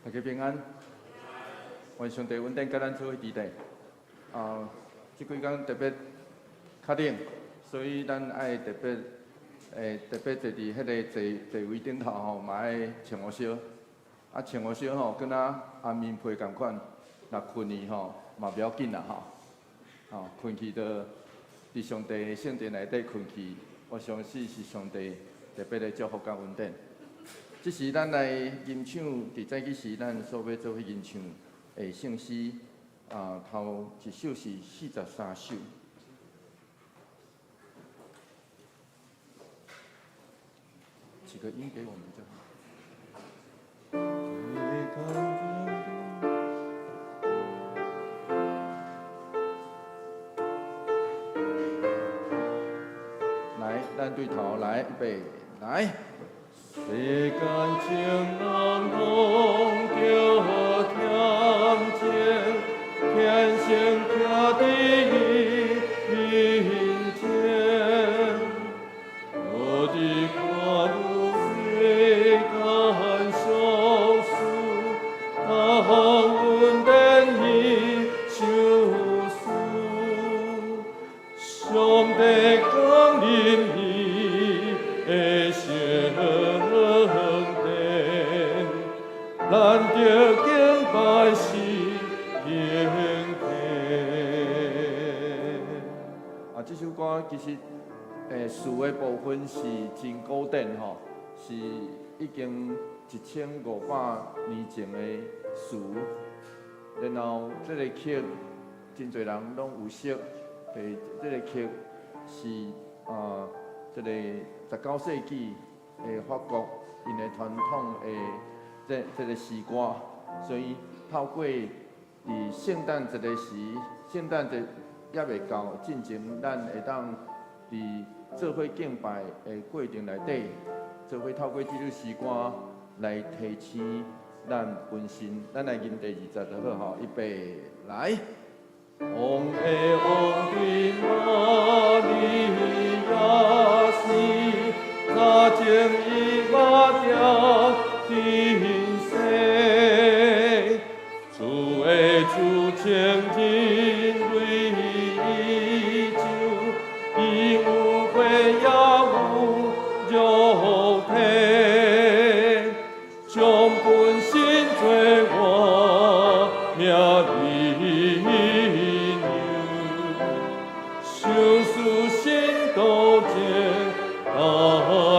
大家平安，願上帝恩典佮咱做伙佇咧。啊，這幾工特別較冷，所以咱愛特別特別坐佇彼个座座位頂頭吼，嘛愛穿烏燒。啊，穿烏燒吼，敢若安眠被仝款，若睏去吼嘛袂要緊啦吼。吼，睏去就佇上帝聖殿內底睏去，我相信是上帝特別的祝福佮恩典。這時咱來吟唱，佇早起時咱所欲做伙吟唱的聖詩，啊，頭一首是43首。起個音給我們就好。來，咱對頭來，預備，來。世間情人攏著恬靜，天生徛佇伊面前，無伫看有世間俗事，逐項恩典伊賞賜，上帝降臨伊的聖殿，咱著敬拜是敬虔。啊，這首歌其實，詞的部分是真古典吼，是已經1500年前的詞。然後這个曲真濟人攏有熟，這个曲是啊，這个19世紀的法國𪜶的傳統的這个詩歌，所以透過佇聖誕節的時，聖誕節猶未到進前，咱會當佇做伙敬拜的過程內底，做伙透過這首詩歌來提醒咱本身。咱來吟第二節就好吼，預備來。王的王對瑪利亞生，早前伊嘛定天生，主的主情人類宇宙，伊有血也有肉體，將本身做我命里娘，相思心都情大家。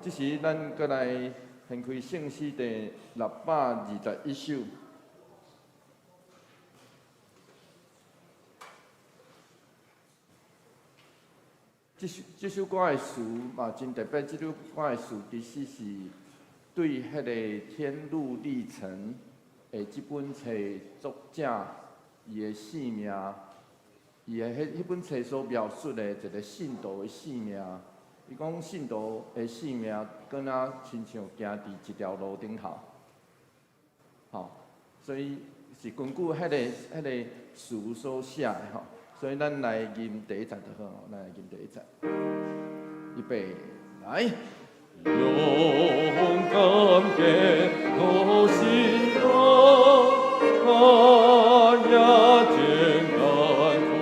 這時，咱閣來掀開聖詩第621首。這首歌的詞嘛真特別，這首歌的詞其實是對彼个《天路歷程》的這本冊作者伊的生命，伊的彼本冊所描述的一个信徒的生命。伊講信徒的生命，敢若親像行佇一條路頂頭，吼，所以是根據彼个詞所寫的吼。所以咱來吟第一節就好，咱來吟第一節。預備，來。勇敢的路心路，也艱難苦，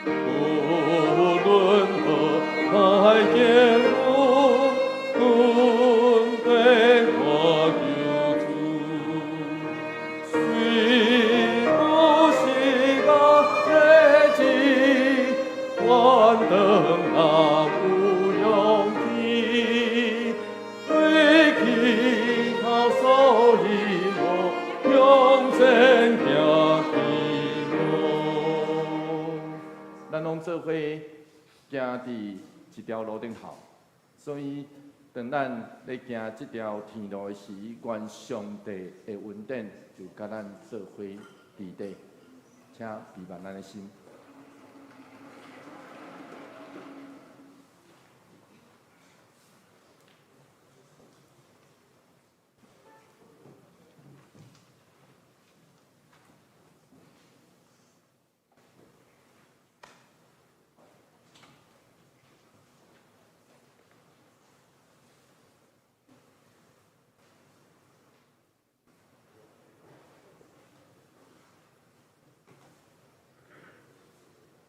無論何海艱苦，跟隨我救主，雖有時間日子，關燈那有勇氣，對起靠所以我向前行去路。咱攏做伙行佇一條路頂頭，所以當咱咧行這條天路的時，願上帝的恩典就佮咱做伙佇咧，請閉目咱的心。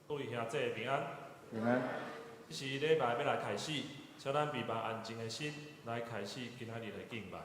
各位兄弟平安。平安。這是禮拜欲來開始，請咱預備安靜的心來開始今仔日的敬拜。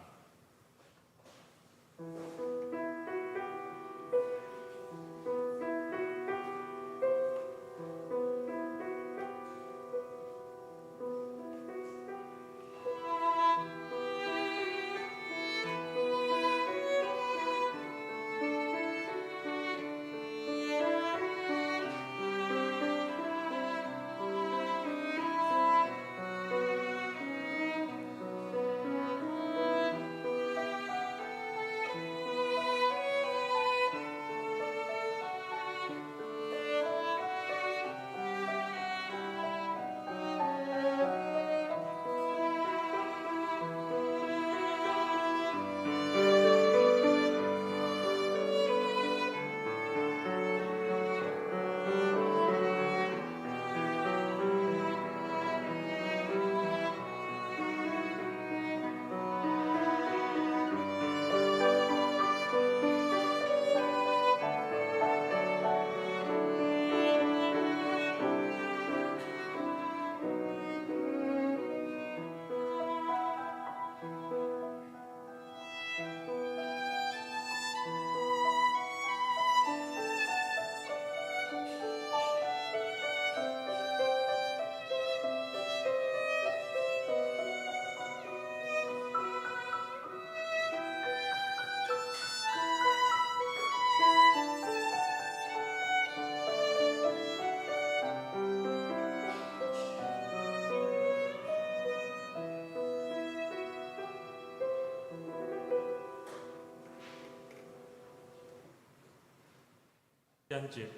简介。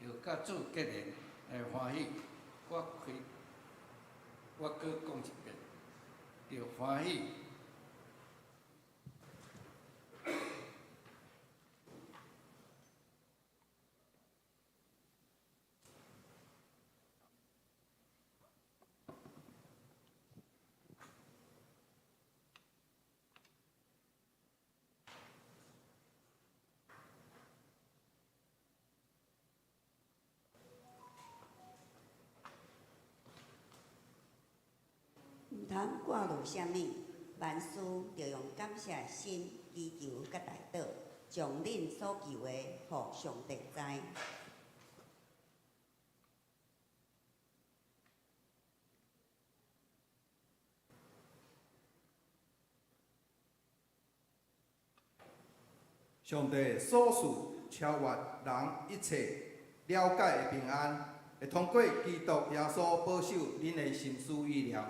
又佮主结连的欢喜，我开，我閣講一遍，著歡喜。毋通掛慮啥物，萬事著用感謝的心祈求佮代禱，將恁所求的，予上帝知。上帝所賜超越人一切了解的平安，會通過基督耶穌保守恁的心思意念。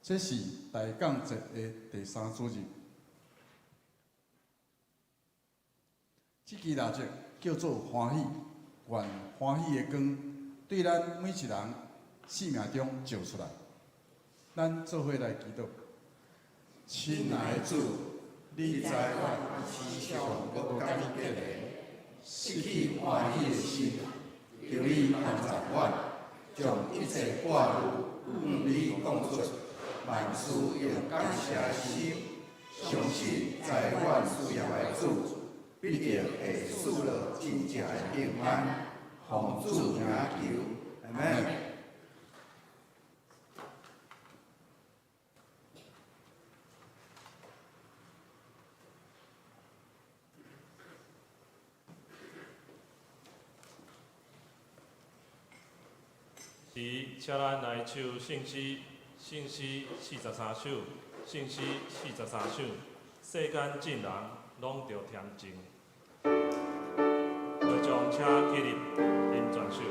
這是大降節的第三主日。這支蠟燭叫做歡喜，願歡喜的光對咱每一人生命中照出來。咱做伙來祈禱。親愛的主，你知我時常無佮你結連，失去歡喜的心，求你幫助我，將一切掛慮向你講出，萬事用感謝的心，相信在阮需要的主，必定會賜落真正的平安。奉主名求，阿們。是，請咱來唱聖詩，聖詩43首，聖詩43首。世間眾人攏攏著恬靜。會將請起立，啉全首。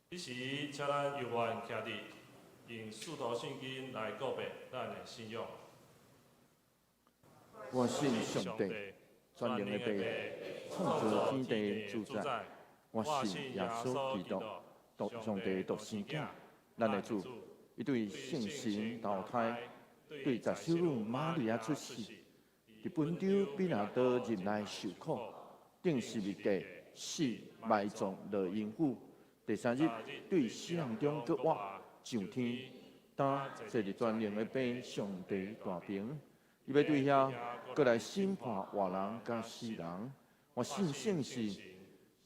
彼時，請咱猶原徛佇，用使徒信經來告白咱的信仰。我信上帝，全能的父，創造天地主宰。我信耶穌基督，獨上帝獨生子，咱的主。伊對聖神投胎，對十修女瑪利亞出世，佇本丟彼拉多入內受苦，釘十字架死埋葬落陰府。第三日對死人中閣活上天，當坐佇全能的父上帝大爿，伊欲對遐閣來審判活人佮死人。我信聖神，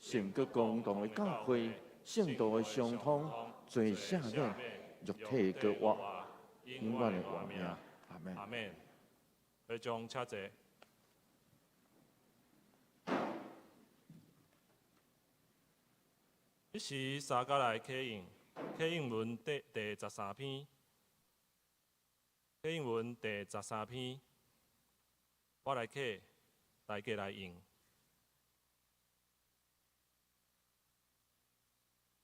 聖閣公同的教會，聖徒的相通，罪赦免，肉體閣活，永遠的活命。阿門。阿門。會眾請坐。彼時三家來啟應，啟應文第十三篇，啟應文第十三篇，我來啟，大家來應。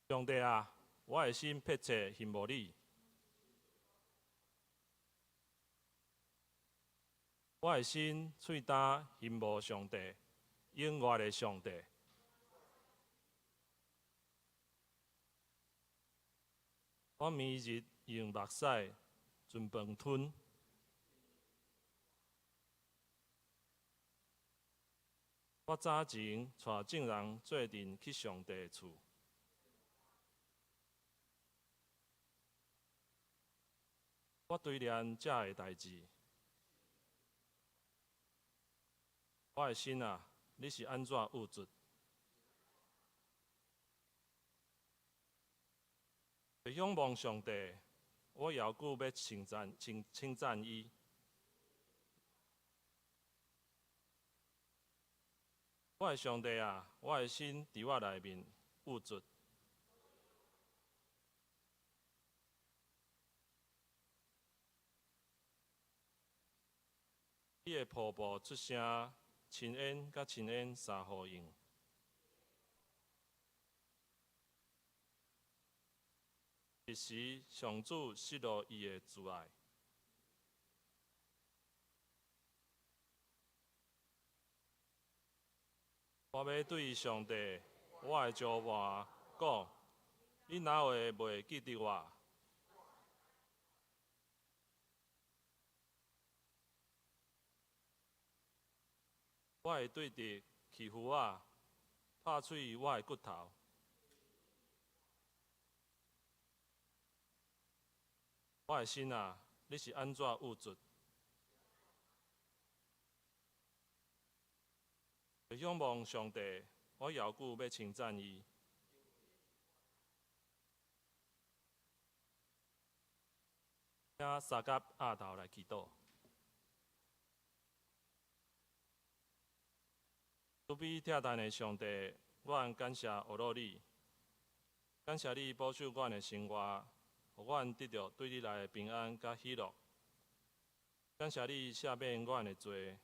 上帝啊，我的心迫切希望你，我的心喙焦希望上帝，永遠的上帝。我暝日用目屎盡飯吞，我早前帶眾人做陣去上帝厝，我追念這个代誌。我的心啊，你是按怎鬱卒？仰望上帝，我猶閣欲稱讚稱稱讚伊。我的上帝啊，我的心佇我內面鬱卒。你的瀑布出聲，深淵佮深淵相呼應。彼時，上主失落伊的慈愛。我欲對上帝，我的招伴講：你哪會袂記得我？我的對敵欺負我，拍碎我的骨頭。我的心啊，你是按怎鬱卒？仰望上帝，我猶閣欲稱讚伊。請三甲額頭來祈禱。慈悲疼咱的上帝，阮感謝呵咾你，感謝你保守阮的生活，予阮得著對你來的平安佮喜樂。感謝你赦免阮的罪，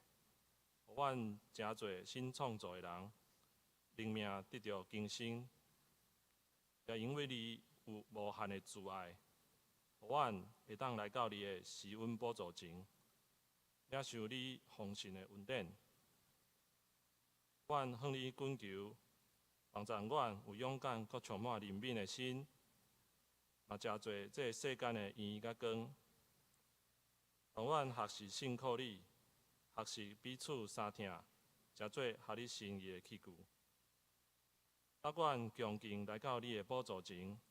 予阮成做新創造的人，靈命得著更新。也因為你有無限的慈愛，予阮會當來到你的施恩寶座前，領受你豐盛的恩典。阮向你懇求，幫助阮有勇敢閣充滿憐憫的心，嘛成做這世間的鹽佮光。讓阮學習信靠你，學習彼此相疼，成做合你心意的器具。啊，阮恭敬來到你的寶座前，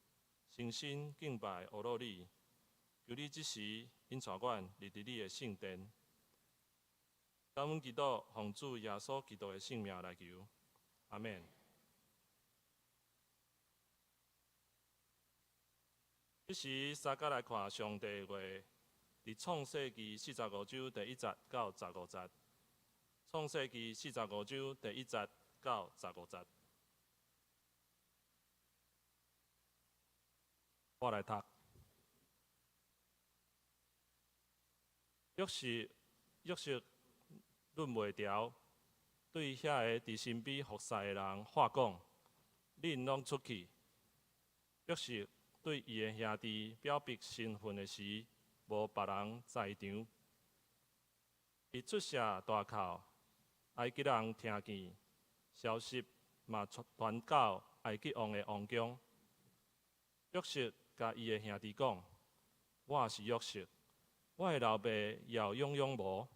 誠心敬拜呵咾你，求你這時引帶阮入佇你的聖殿。感恩祈禱，奉主耶穌基督的聖名來求，阿們。這時，三甲來看上帝話，佇創世記四十五章第一節到十五節。創世記四十五章第一節到十五節。我來讀。約瑟，約瑟忍袂牢，對遐个佇身邊服侍的人話講：恁攏出去。約瑟對伊的兄弟表明身份的時，無別人在場。伊出聲大哭，埃及人聽見，消息嘛傳到埃及王的王宮。約瑟共伊的兄弟講：我是約瑟，我的老爸猶勇勇無？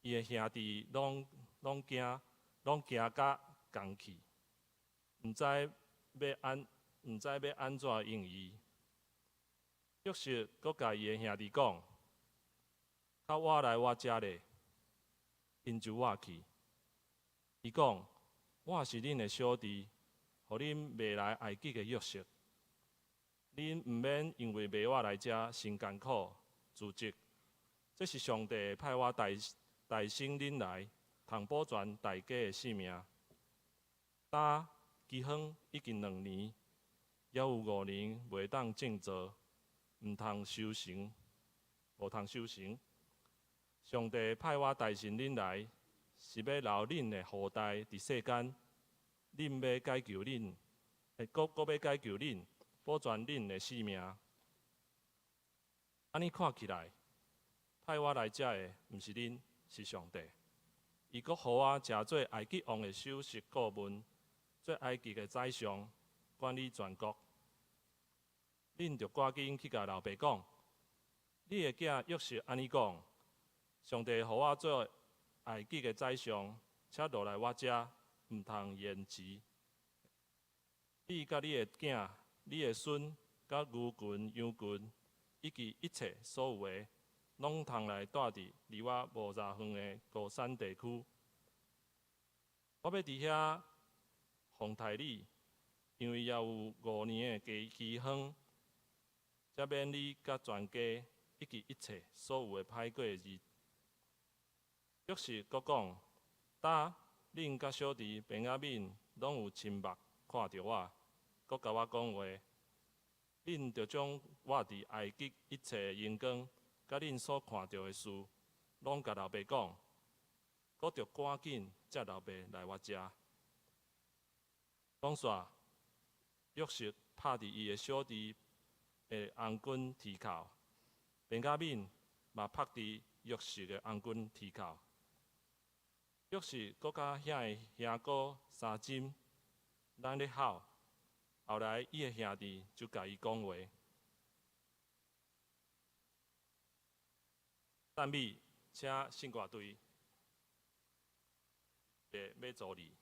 伊的兄弟攏攏驚，攏驚甲仝去，毋知欲按怎應伊。約瑟閣共伊的兄弟講：較倚來我遮咧，𪜶就倚去。伊講：我是恁的小弟，予恁賣來埃及的約瑟。恁毋免因為賣我來遮心艱苦自責，這是上帝派我代代先恁來，通保全大家的性命。今饑荒已經兩年，猶有五年袂當種作，毋通收成，無通收成。上帝派我代先恁來，是欲留恁的後代佇世間，恁欲解救恁，閣閣欲解救恁，保全恁的性命。按呢看起來，派我來遮的毋是恁，是上帝。伊閣予我成做埃及王的首席顧問，做埃及的宰相，管理全國。恁著趕緊去共老爸講，你的囝約瑟按呢講：上帝予我做埃及的宰相，請落來我遮，毋通延遲。你佮你的囝、你的孫、佮牛群、羊群，以及一切所有的，攏通來蹛佇離我無偌遠的歌珊地區。我欲佇遐奉待你，因為猶有五年的飢荒。才免你佮全家以及一切所有的歹过的日。约瑟閣講：今恁佮小弟便雅憫攏有親目看著我，閣共我講話。恁著將我佇埃及一切的榮光，佮恁所看著的事，攏共老爸講。閣著趕緊接老爸來我遮。講煞，約瑟拍佇伊的小弟的頷頸啼哭，便雅憫嘛拍佇約瑟的頷頸啼哭。約瑟閣佮遐的兄哥相斟，咱咧吼。後來伊的兄弟就共伊講話。讚美，請聖歌隊的馬助理。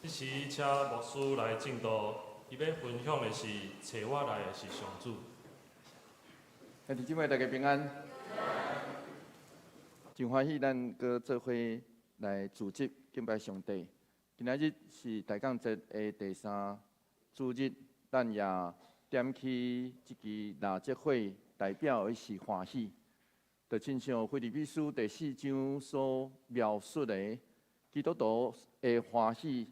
這時，請牧師來證道，伊欲分享的是揣我來的是上主。兄弟姊妹，大家平安。真歡喜，咱閣做伙來聚集敬拜上帝。今仔日是大降節的第三主日，咱也點起這支蠟燭火，代表的是歡喜。就親像腓立比書第四章所描述的，基督徒的歡喜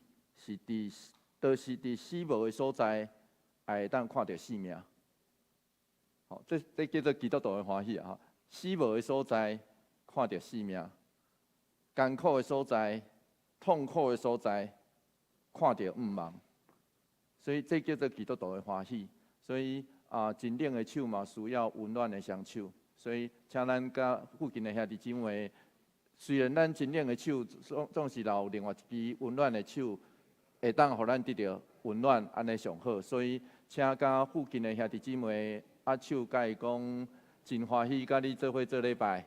是佇，就是佇死無的所在，也會當看著生命。吼，這叫做基督徒的歡喜啊！死無的所在，看著生命；艱苦的所在、痛苦的所在，看著毋望。所以這叫做基督徒的歡喜。所以啊，真冷的手嘛，需要溫暖的雙手。所以，請咱佮附近的兄弟姊妹，雖然咱真冷的手總是留另外一支溫暖的手，會當予咱得著溫暖，按呢上好。所以，請佮附近的兄弟姊妹握手，佮伊講真歡喜，佮你做伙做禮拜。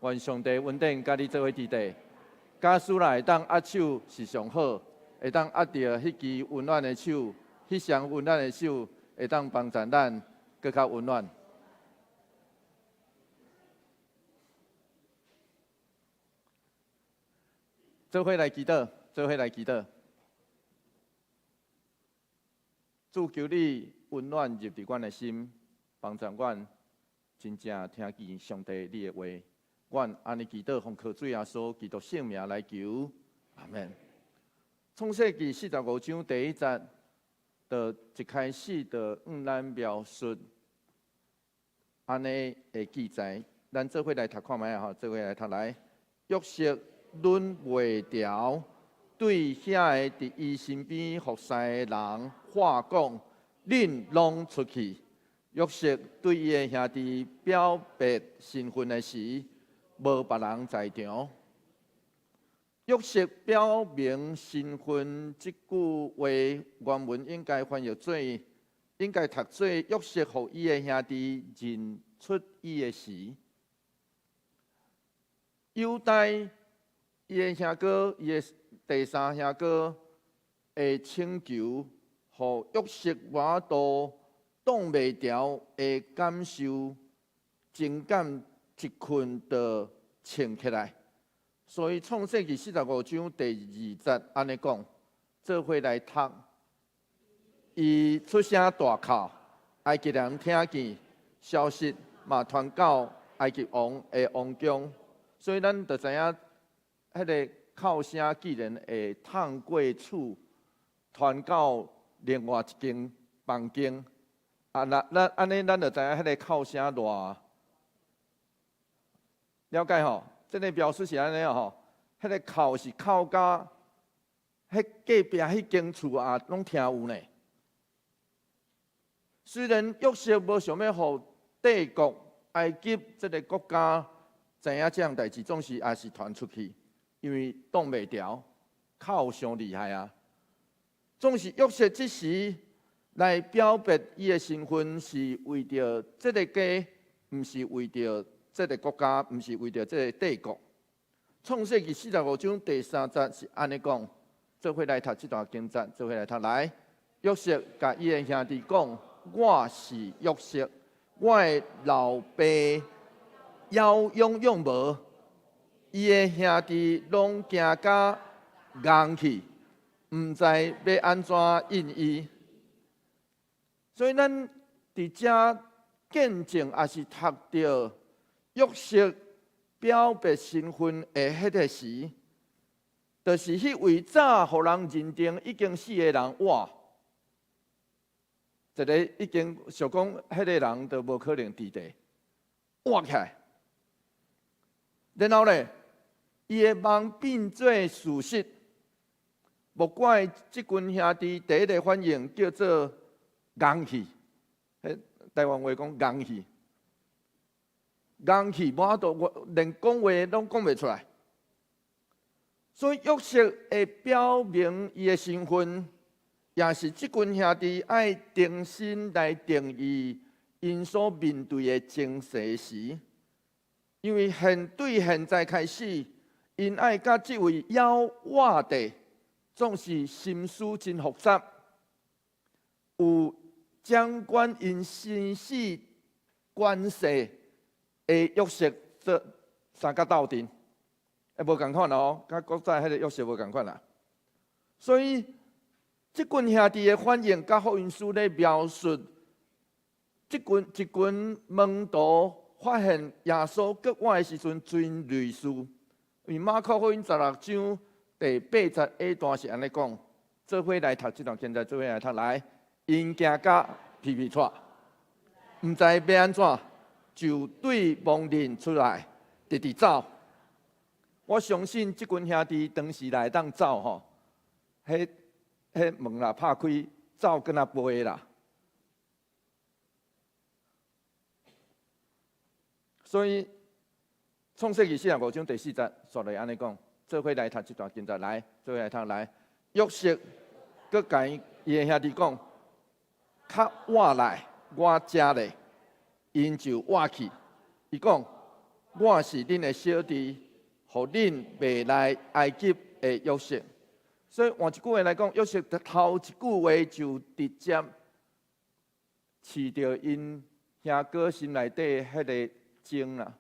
願上帝恩典佮你做伙佇底。假使若會當握手是上好，會當握著彼支溫暖的手，彼雙溫暖的手會當幫助咱閣較溫暖。做伙來祈禱，做伙來祈禱。主求你溫暖入佇阮的心，幫助阮真正聽見上帝你的話。阮按呢祈禱，奉靠主耶穌基督聖名來求，阿們。創世記45章第一節，就一開始就向咱描述按呢的記載。咱做伙來讀看覓啊？吼，做伙來讀來。約瑟忍袂牢，對遐个佇伊身邊服侍的人話講：恁攏出去。約瑟對伊的兄弟表白身份的時，無別人在場。約瑟表明身份這句話，原文應該翻譯做，應該讀做約瑟予伊的兄弟認出伊的時，猶大伊的兄哥，伊的第三兄哥的請求，予約瑟無法度擋袂牢的感受，情感一困就衝起來。所以創世記45章第二節按呢講，做伙來讀，伊出聲大哭，埃及人聽見消息，嘛傳到埃及王的王宮，所以咱就知影，彼个哭聲既然會透過厝傳到另外一間房間，啊，那咱按呢，咱就知影彼个哭聲偌了解吼。這个描述是按呢吼，彼个哭是哭甲彼隔壁彼間厝也攏聽有呢。雖然約瑟無想欲予帝國埃及這个國家知影這項代誌，總是也是傳出去，因為擋袂牢，哭傷厲害啊。總是約瑟這時來表白伊的身份，是為著這个家，毋是為著這个國家，毋是為著這个帝國。創世記45章第三節是按呢講，做伙來讀這段經節，做伙來讀來。約瑟共伊的兄弟講：我是約瑟，我的老爸猶養養無？伊的兄弟攏驚甲戇去，毋知欲按怎應伊。所以咱佇遮見證，也是讀著約瑟表白身份的彼个時，就是彼位早予人認定已經死的人活，一個已經想講，彼个人就無可能佇佇活起來。然後咧，伊的夢變做事實，莫怪這群兄弟第一个反應叫做戇去，彼台灣話講戇去，戇去，無法度，我連講話攏講袂出來。所以約瑟會表明伊的身份，也是這群兄弟愛重新來定義𪜶所面對的情勢時，因為現對現在開始，𪜶愛佮這位猶活的，總是心思真複雜，有掌管𪜶生死關係的約瑟做相佮鬥陣，會無仝款哦，佮古早彼个約瑟無仝款啦。所以，這群兄弟的反應，佮福音書咧描述，這群一群門徒發現耶穌閣活的時陣真類似。因為馬可福音16章第八節下段是按呢講，做伙來讀這段經節，做伙來讀來，𪜶驚甲皮皮掣，毋知欲按怎，就對墓認出來，直直走。我相信這群兄弟當時來當走吼，彼彼門若拍開，走敢若飛啦。所以創世記45章第四節，煞來按呢講，做伙來讀這段經節來，做伙來讀來。約瑟閣共伊的兄弟講，較倚來我遮咧。𪜶就倚去。伊講：我是恁的小弟，予恁賣來埃及的約瑟。所以換一句話來講，約瑟頭一句話就直接刺著𪜶兄哥心內底彼个針啦。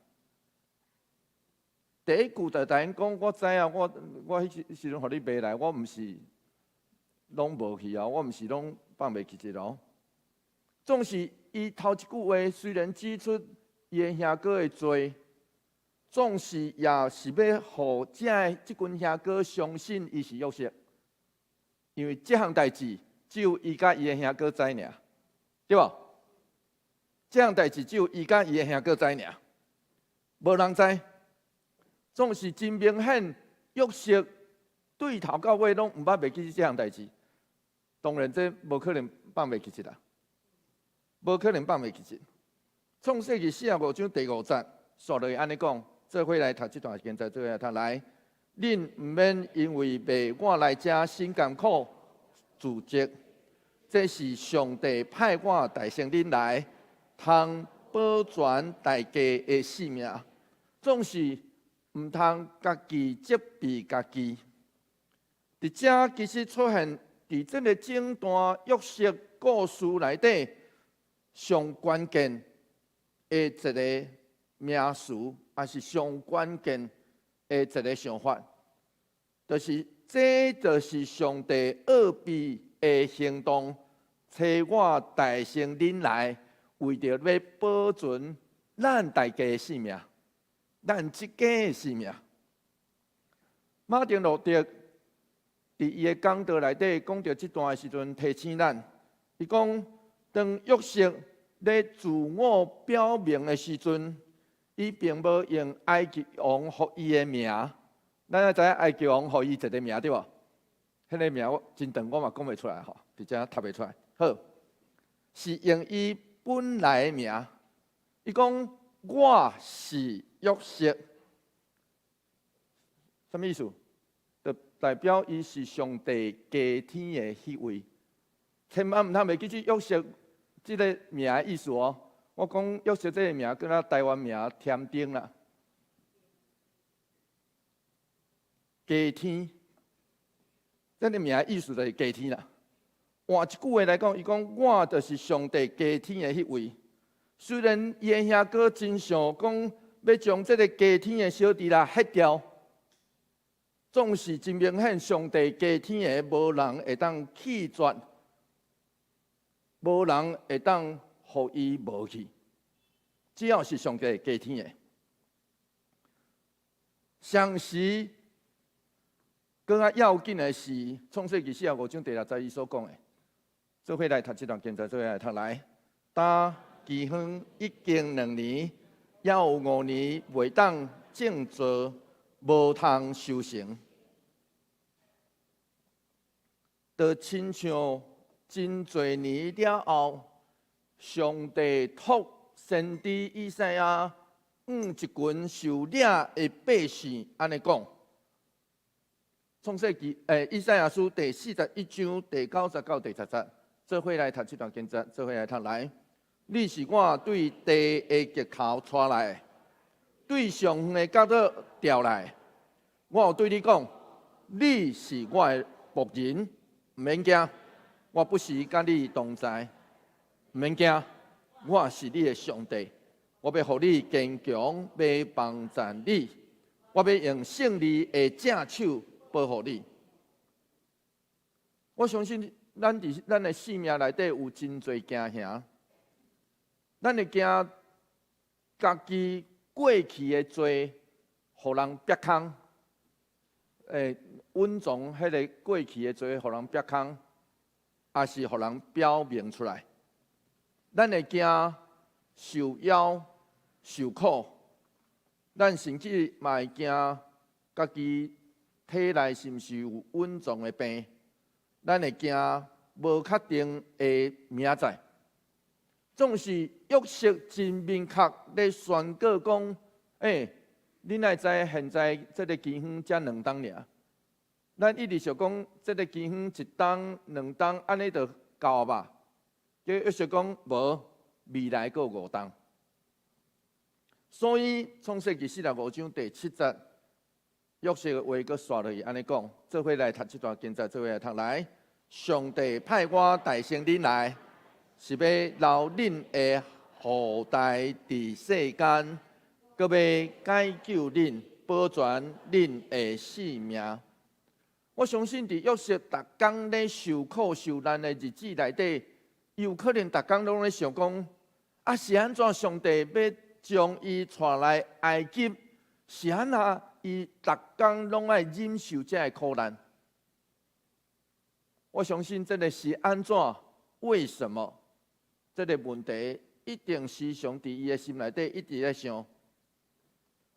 第一句就共𪜶講，我知影，我彼時陣予你賣來，我毋是攏無去啊，我毋是攏放袂記得哦。總是伊頭一句話雖然指出伊的兄哥的罪，總是也是欲予這群兄哥相信伊是約瑟，因為這項代誌只有伊佮伊的兄哥知爾，對無？這項代誌只有伊佮伊的兄哥知爾，無人知。總是真明顯，約瑟對頭到尾攏毋捌袂記這項代誌。當然，這無可能放袂記得啦，無可能放袂記得。創世記45章第5節，煞落去按呢講，做伙來讀這段經節，做伙來讀來。恁毋免因為賣我來遮心甘苦自責，這是上帝派我代先恁來，通保全大家的性命。總是毋通家己責備家己。佇遮其實出現佇這个整段約瑟故事內底上關鍵的一个名詞，抑是上關鍵的一个想法，就是這就是上帝奧秘的行動，差我代先恁來，為著欲保存咱大家的性命。咱這家的性命。馬丁路德佇伊的講道內底講著這段的時陣，提醒咱，伊講當約瑟咧自我表明的時陣，伊並無用埃及王予伊的名。咱也知影埃及王予伊一个名對無？彼个名我真長，我嘛講袂出來吼，佇遮讀袂出來。好，是用伊本來的名。伊講我是約瑟，啥物意思？就代表伊是上帝加添的彼位。千萬毋通袂記住約瑟這个名的意思哦。我講約瑟這个名，佮台灣名添丁啦，加添，這个名的意思就是加添啦。換一句話來講，伊講我就是上帝加添的彼位。雖然伊的兄哥真想講欲將這个加添的小弟來彼掉，總是真明顯，上帝加添的無人會當棄絕，無人會當予伊無去。只要是上帝加添的，相時閣較要緊的是，創世記45章第6節伊所講的，做伙來讀這段經節，做伙來讀來。當饑荒已經2年，猶有5年袂當種作，無通收成。就親像真濟年了後，上帝託先知以賽亞向一群受掠的百姓按呢講。創世記以賽亞書第41章第9節到第10節，做伙來讀這段經節，做伙來讀來。你是我對地的極頭帶來的，對上遠的角落調來。我有對你講，你是我的僕人，毋免驚，我不時佮你同在，毋免驚，我是你的上帝，我欲予你堅強，欲幫贊你，我欲用勝利的正手保護你。我相信咱佇咱的生命內底有真濟驚嚇。咱會驚家己過去的罪，予人逼空，隱藏彼个過去的罪，予人逼空，抑是予人表明出來。咱會驚受夭受苦，咱甚至嘛會驚家己體內是毋是有隱藏的病，咱會驚無確定的明仔載。總是約瑟真明確咧宣告講：欸，恁愛知現在這个饑荒才2冬爾，咱一直想講這个饑荒1冬、2冬按呢就夠吧？約瑟講無，未來閣有五冬。所以創世記四十五章第七節，約瑟的話閣紲落去按呢講，做伙來讀這段經節，做伙來讀來。上帝派我代先恁來，是欲留恁的後代佇世間，閣欲解救恁，保全恁的性命。我相信佇約瑟逐工咧受苦受難的日子內底，有可能逐工攏咧想講：啊，是按怎上帝欲將伊帶來埃及？是按怎伊逐工攏愛忍受這个苦難？我相信這个是按怎？為什麼？這个問題一定時常佇伊的心內底一直咧想。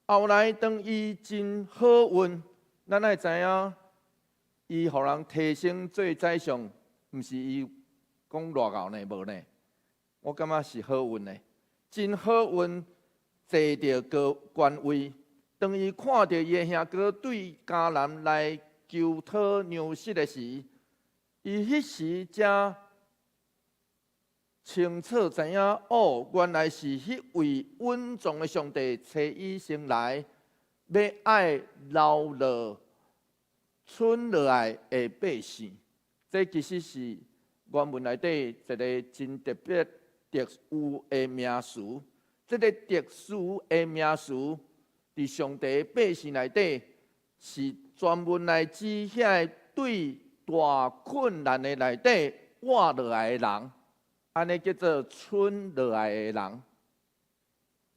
後來當伊真好運，咱愛知影，伊予人提升做宰相，毋是伊講偌𠢕呢？無呢？我感覺是好運的，真好運坐著高官位。當伊看著伊的兄哥對迦南來求討糧食的時，伊彼時才清楚知影，哦，原來是彼位隱藏的上帝差伊先來，欲愛留落存落來的百姓。這其實是原文內底一个真特別特殊的名詞。這个特殊的名詞，佇上帝百姓內底是專門來指遐个對大困難的內底活落來的人，按呢叫做存落來的人。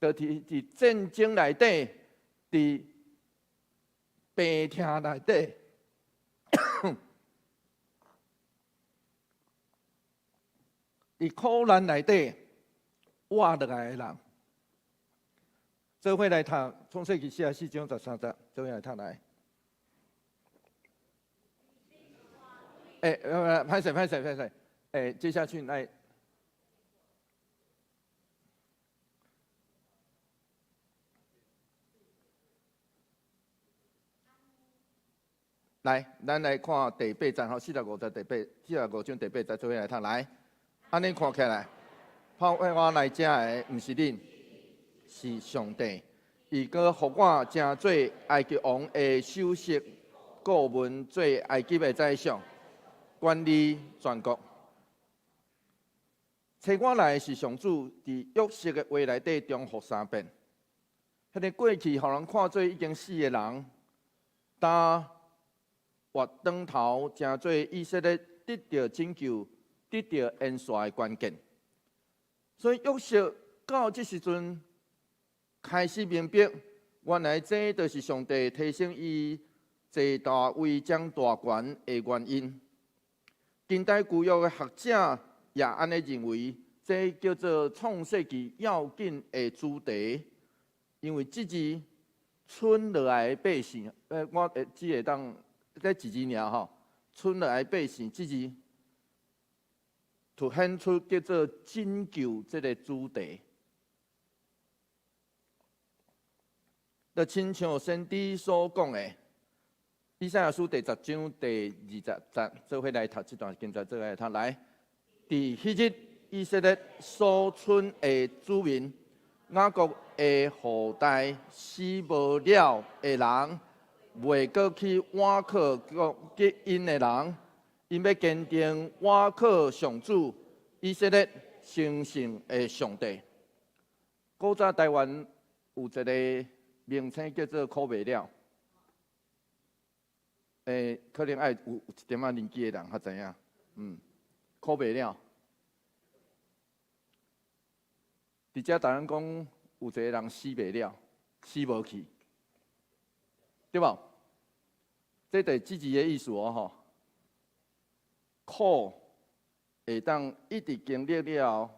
就是佇戰爭內底，佇病痛內底，佇苦難內底活落來的人。做伙來讀創世記四十四章十三節，做伙來讀來。欸，歹勢歹勢歹勢，欸，接下去來。來，咱來看第八節吼，四十五節第八，四十五章第八節，做伙來讀來。按呢看起來，派我來遮的毋是恁，是上帝。伊閣予我成做埃及王的首席顧問，做埃及的宰相，管理全國。差我來的是上主，佇約瑟的話內底重複三遍。彼个過去予人看做已經死的人，焦活轉頭，成做以色列得著拯救、得著恩賜的關鍵。所以約瑟到這時陣開始明白，原來這就是上帝提升伊坐大位掌大權的原因。近代舊約的學者也按呢認為，這叫做創世記要緊的主題，因為這字存落來的百姓，我只會當這一字爾吼，存落來的百姓，這字凸顯出叫做拯救這个主題。就親像先知所講的，以賽亞書第十章第二十節，做伙來讀這段經節，做伙來讀來。佇彼日，以色列所存的子民，雅各的後代，死無了的人，袂閣去倚靠擊𪜶的人，𪜶欲堅定倚靠上主，以色列成聖的上帝。古早台灣有一个名稱叫做苦袂了，可能愛有一點仔年紀的人較知影，苦袂了。佇遮台灣講，有一个人死袂了，死無去，對無？這就是這字的意思哦，吼。苦會當一直經歷了後，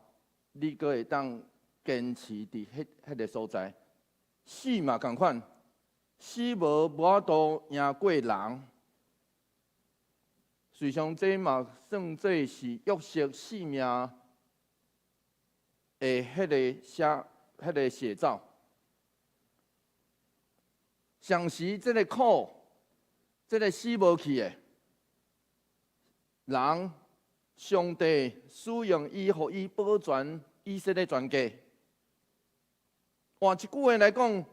你閣會當堅持佇彼个所在。死嘛仝款，死無法度贏過人。事實上，這嘛算做是約瑟性命的彼个寫照。上時這个苦，這个死無去的人，上帝使用伊，予伊保全以色列全家。換一句話來講，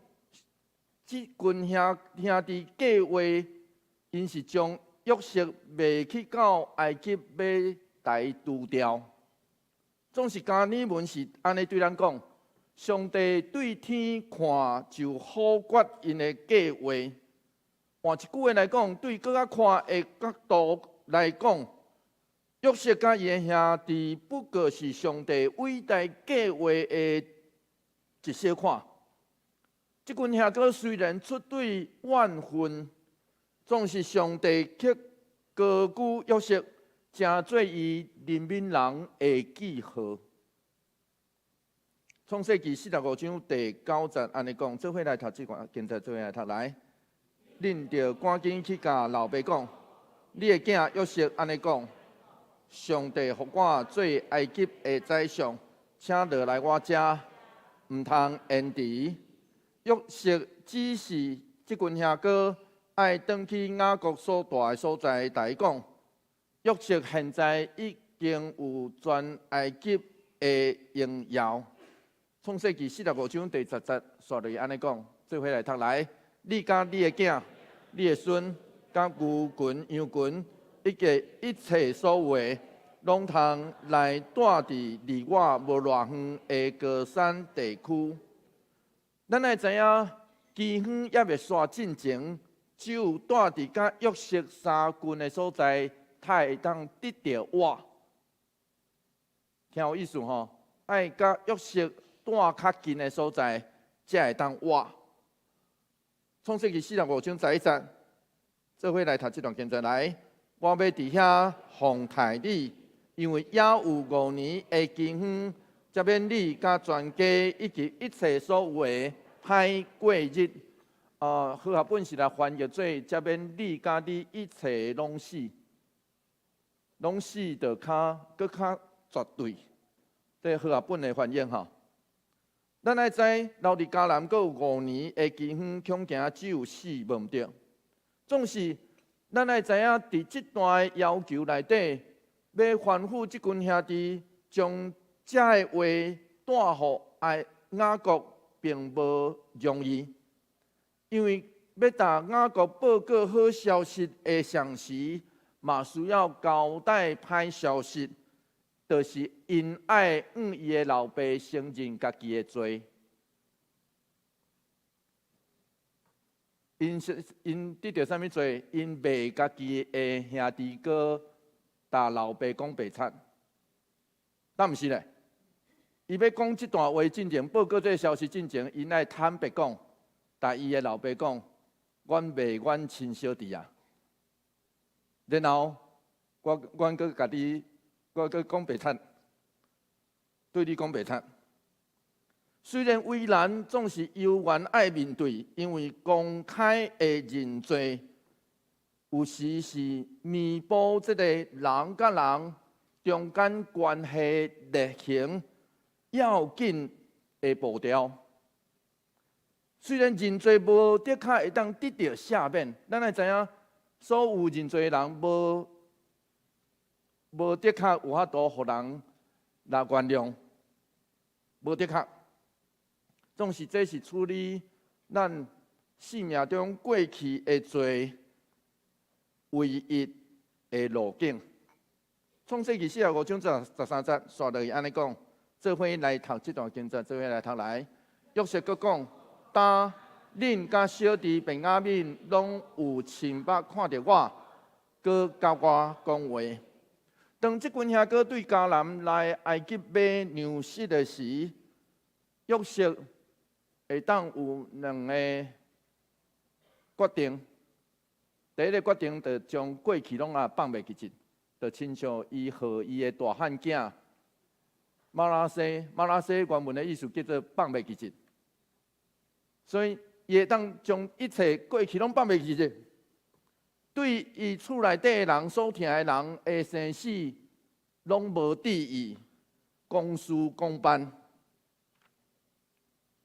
這群兄弟計劃，𪜶是將約瑟賣去到埃及，欲共伊除掉。總是迦尼文是按呢對咱講，上帝對天看就否決𪜶的計劃。換一句話來講，對閣較寬的角度來講，約瑟佮伊的兄弟不過是上帝偉大計劃的一小塊。這群兄哥雖然出對怨恨，總是上帝卻高舉約瑟，成做伊憐憫人的記號。創世記45章第9節按呢講，做伙來讀這段經節，做伙來讀來。恁著趕緊去共老爸講，你的囝約瑟按呢講，上帝予我做埃及的宰相，請落來我遮，毋通延遲。約瑟指示這群兄哥愛轉去雅各所蹛的所在，共伊講，約瑟現在已經有全埃及的榮耀。創世記45章第10節，煞落去按呢講，做伙來讀來。你佮你的囝、你的孫、佮牛群、羊群，以及一切所有的，攏通來蹛佇離我無偌遠的歌珊地區。咱愛知影，饑荒猶未煞進前，只有蹛佇佮約瑟相近的所在，才會當得著活。聽有意思吼？愛佮約瑟蹛較近的所在，才會當活。創世記45章11節，做伙來讀這段經節來。我欲佇遐奉待你，因為猶有五年的饑荒，才免你佮全家以及一切所有的歹過日。和合本是來翻譯做，才免你佮你一切攏死，攏死就較閣較絕對。這和合本的翻譯吼。咱愛知，留佇迦南閣有五年的饑荒，恐驚只有死無毋對。總是，咱愛知影，佇這段的要求內底，欲吩咐這群兄弟將這个話帶予愛雅各，並無容易，因為欲共雅各報告好消息的同時，嘛需要交代歹消息。就是𪜶愛向伊的老爸承認家己的罪。𪜶是𪜶得著啥物罪？𪜶賣家己的兄弟哥，共老爸講白賊，敢毋是咧？伊欲講這段話進前，報告這个消息進前，𪜶愛坦白講，共伊的老爸講，阮賣阮親小弟啊，然後我阮閣共你。我閣講白賊，對你講白賊。雖然為難，總是猶原愛面對，因為公開的認罪，有時是彌補這个人佮人中間關係裂痕要緊的步調。雖然認罪無的確會當得著赦免，咱愛知影，所有認罪的人無的確有法度予人來原諒，無的確。總是這是處理咱生命中過去的罪唯一的路徑。創世記45章13節，煞落去按呢講，做伙來讀這段經節，做伙來讀來。約瑟閣講：今恁佮小弟便雅憫攏有親目看著我，閣佮我講話。當這群兄哥對迦南來埃及買糧食的時，約瑟會當有兩個決定。第一個決定，就將過去攏也放袂記得，就親像伊予伊的大漢囝瑪拿西，瑪拿西原文的意思叫做放袂記得，所以伊會當將一切過去攏放袂記得。對伊厝內底的人所疼的人的生死，攏無注意，公事公辦，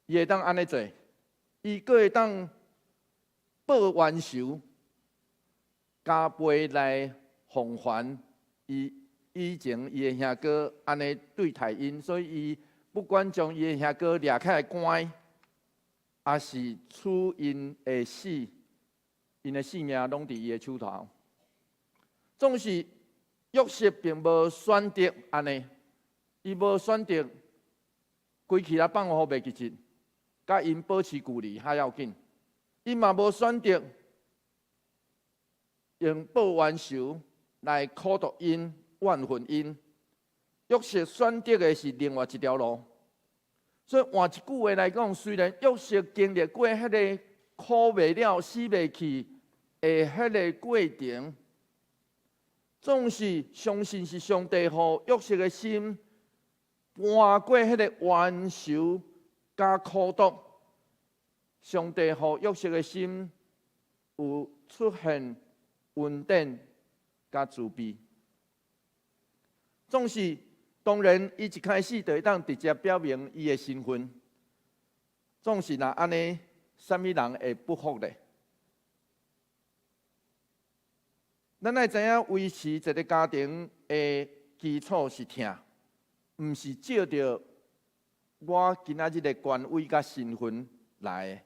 伊會當按呢做，伊閣會當報冤仇，加倍來償還伊以前伊的兄哥按呢對待𪜶，所以伊不管將伊的兄哥掠起來關，抑是處𪜶的死，𪜶的性命攏佇伊的手頭。總是約瑟並無選擇按呢，伊無選擇規氣來放予袂記得，佮𪜶保持距離較要緊。伊嘛無選擇用報冤仇來苦毒𪜶、怨恨𪜶。約瑟選擇的是另外一條路。所以換一句話來講，雖然約瑟經歷過彼个苦袂了、死袂去的彼个過程，總是相信是上帝予約瑟的心搬過彼个冤仇佮苦毒，上帝予約瑟的心有出現恩典佮慈悲。總是當然，伊一開始就會當直接表明伊的身份。總是若按呢，啥物人會不服咧？咱愛知影維持一个家庭的基礎是疼，毋是藉著我今仔日的權威佮身份來的。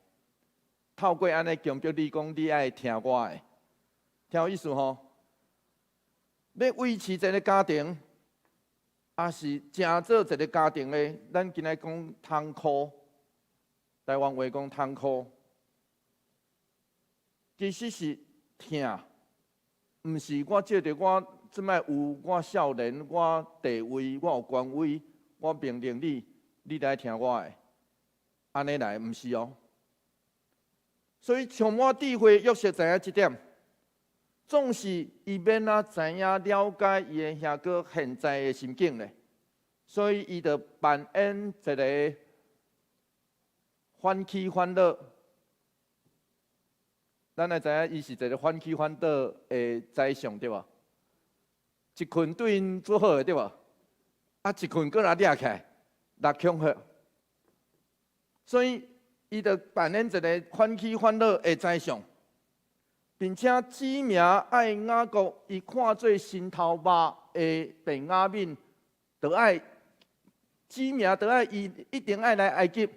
透過按呢強迫你講，你愛聽我的，聽有意思吼？欲維持一个家庭，抑是成做一个家庭的，咱今仔講窗箍，台灣話講窗箍，其實是疼。毋是我藉著我這擺有我少年，我地位，我有權威，我命令你，你來聽我的，按呢來，毋是哦。所以充滿智慧約瑟知影這點，總是伊欲按怎知影了解伊的兄哥現在的心境咧，所以伊就扮演一个反起反倒。咱來知影，伊是一个反起反倒的宰相，對無？一困對𪜶做好的，對無？啊，一困閣來掠起來，來恐嚇。所以，伊就扮演一个反起反倒的宰相，並且指名愛雅各，伊看做心頭肉的便雅憫，就愛指名，就愛伊一定愛來埃及。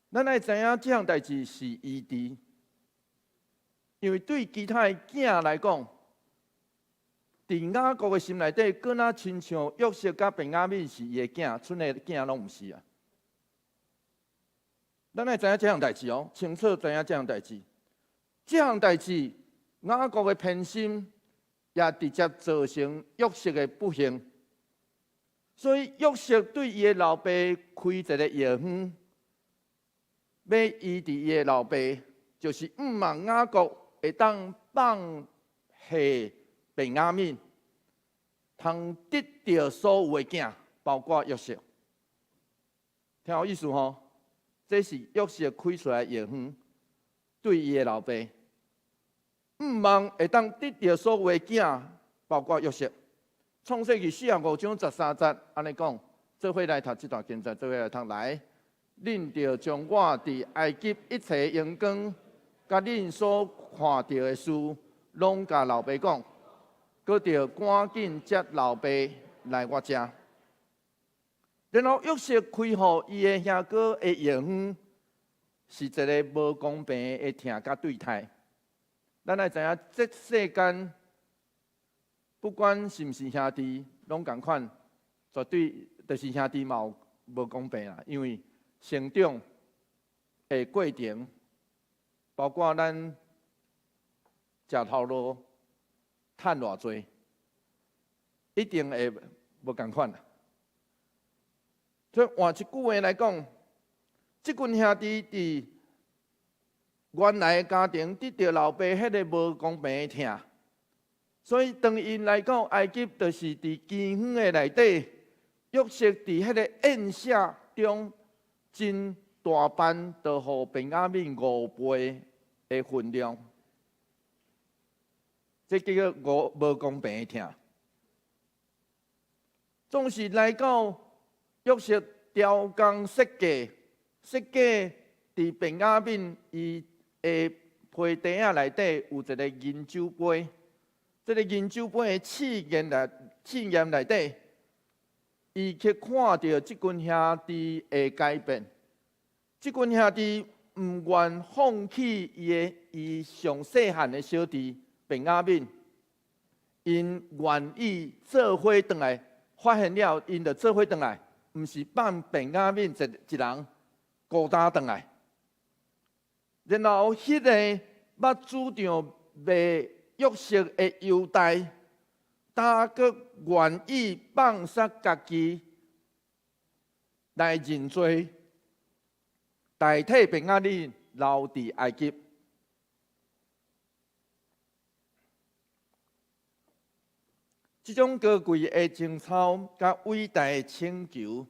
咱愛知影這項代誌是醫治，因為對其他的囝來講，佇雅各的心內底，閣若親像約瑟佮便雅憫是伊的囝，賰的囝攏毋是啊。咱愛知影這項代誌哦，清楚知影這項代誌。這項代誌，雅各的偏心也直接造成約瑟的不幸。所以約瑟對伊的老爸開一个藥方，欲醫治伊的老爸，就是向望雅各會當放下便雅憫，通得著所有的囝，包括約瑟。聽有意思吼？這是約瑟開出來的藥方，對伊的老爸，向望會當得著所有的囝，包括約瑟。創世記45章13節，按呢講，做伙來讀這段經節，做伙來讀來。恁著將我佇埃及一切榮光，佮恁所看著的事，攏共老爸講，閣著趕緊接老爸來我遮。然後約瑟開予伊的兄哥的藥方，是一个無公平的疼佮對待。咱愛知影，這世間不管是毋是兄弟，攏仝款，絕對就是兄弟嘛有無公平啦，因為成長的過程，包括咱食頭路、趁偌濟，一定會無仝款啦。所以換一句話來講，這群兄弟佇原來的家庭得著老爸彼个無公平的疼，所以當𪜶來到埃及，就是佇饑荒的內底，約瑟佇彼个宴席中，真大半就予便雅憫五倍的份量，這叫做無公平的疼。總是來到約瑟雕工設計，設計佇便雅憫伊的皮袋仔內底有一个銀酒杯，這个銀酒杯的試驗內底，伊去看著這群兄弟的改變。這群兄弟毋願放棄伊上細漢的小弟便雅憫，𪜶願意做伙轉來，發現了𪜶就做伙轉來，毋是放便雅憫一一人孤單轉來。然後，彼个捌主張賣約瑟的猶大，焦閣願意放殺家己來認罪，代替便雅憫留佇埃及。這種高貴的情操，佮偉大的請求，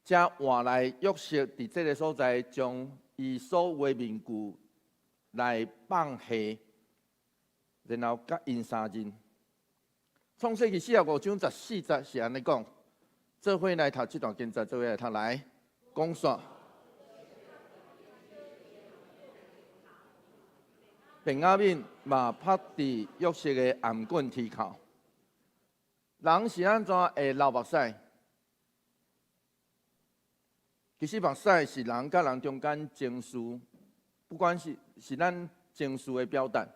才換來約瑟佇這个所在將伊所有的面具來放下，然後佮𪜶相認。創世記45章14節是按呢講，做伙來讀這段經節，做伙來讀來講煞。便雅憫嘛拍佇約瑟的頷頸天口。人是按怎會流目屎？其實目屎是人佮人中間情緒，不管是咱情緒的表達，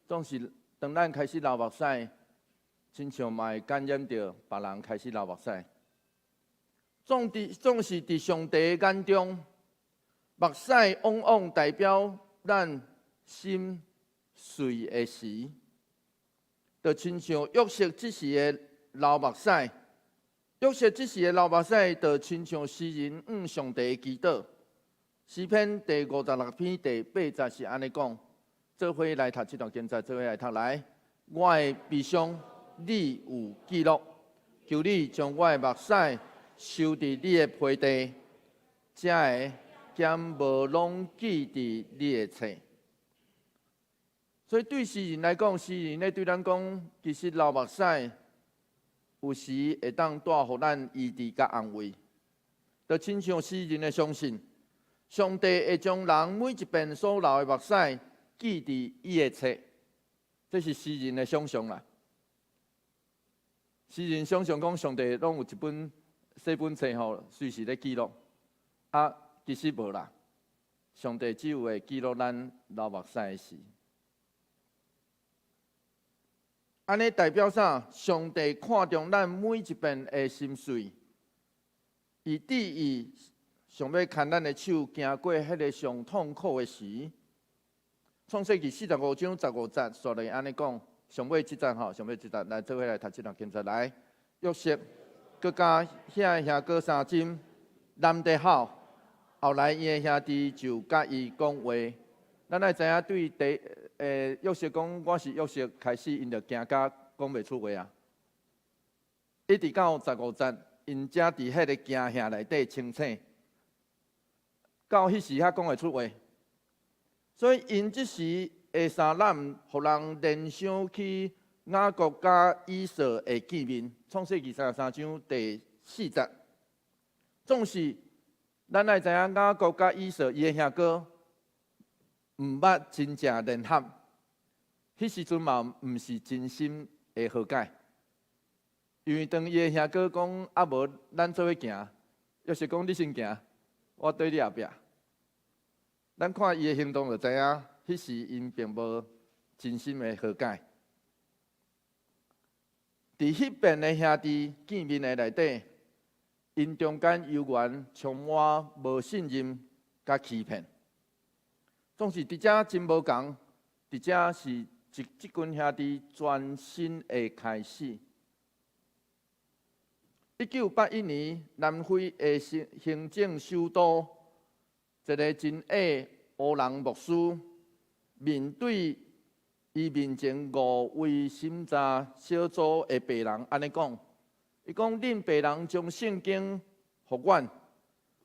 總是當咱開始流目屎，親像嘛會感染著別人開始流目屎。總是佇上帝的眼中，目屎往往代表咱心碎的時，就親像約瑟這時的流目屎，約瑟這時的流目屎，就親像詩人向上帝的祈禱。詩篇第56篇第8節是按呢講：做伙來讀這段經節，做伙來讀來。我的悲傷，你有記錄，求你將我的目屎收佇你的皮袋，才會敢無攏記佇你的冊。所以對詩人來講，詩人咧對咱講，其實流目屎有時會當帶予咱醫治佮安慰，就親像詩人的相信，上帝會將人每一遍所流的目屎記佇伊的冊，這是詩人的想像啦。詩人想像講，上帝攏有一本細本冊吼，隨時咧記錄。啊，其實無啦，上帝只有會記錄咱流目屎的時。按呢代表啥？上帝看重咱每一遍的心碎，伊致意想欲牽咱的手，行過彼个上痛苦的時。創世記45章15節，煞來按呢講，上尾這節吼，上尾這節來做伙來讀這段經節來。約瑟閣佮遐兄哥相斟，攬得好，後來伊的兄弟就佮伊講話。咱愛知影對第約瑟講我是約瑟，開始𪜶就驚甲講袂出話啊。一直到15節，𪜶才佇彼个驚嚇內底清醒，到彼時才講會出話。所以𪜶這時的相攬，予人聯想起雅各佮以掃的見面。創世記33章第4節，總是咱愛知影雅各佮以掃伊的兄哥。毋捌真正聯合，彼時陣嘛毋是真心的和解，因為當伊的兄哥講啊無，咱做伙行，約瑟講你先行，我綴你後壁。咱看伊的行動就知影，彼時𪜶並無真心的和解。佇彼遍的兄弟見面的內底，𪜶中間猶原充滿無信任佮欺騙。總是佇遮真無仝，佇遮是這這群兄弟全新的開始。1981年，南非的行政首都，一个真矮黑人牧師，面對伊面前五位審查小組的白人，按呢講，伊講：恁白人將聖經予阮，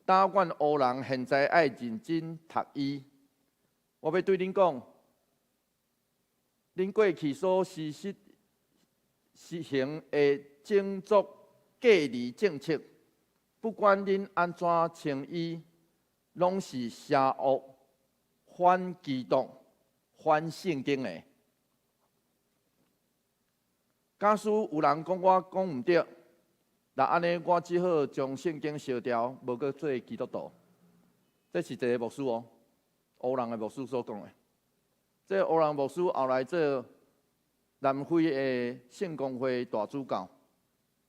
焦阮黑人現在愛認真讀伊。我欲對恁講，恁過去所實行的種族隔離政策，不管恁按怎稱伊，攏是邪惡、反基督、反聖經的。假使有人講我講毋對，若按呢，我只好將聖經燒掉，無閣做基督徒。這是一个牧師哦，黑人的牧師所講的。這個黑人牧師後來做南非的聖公會大主教，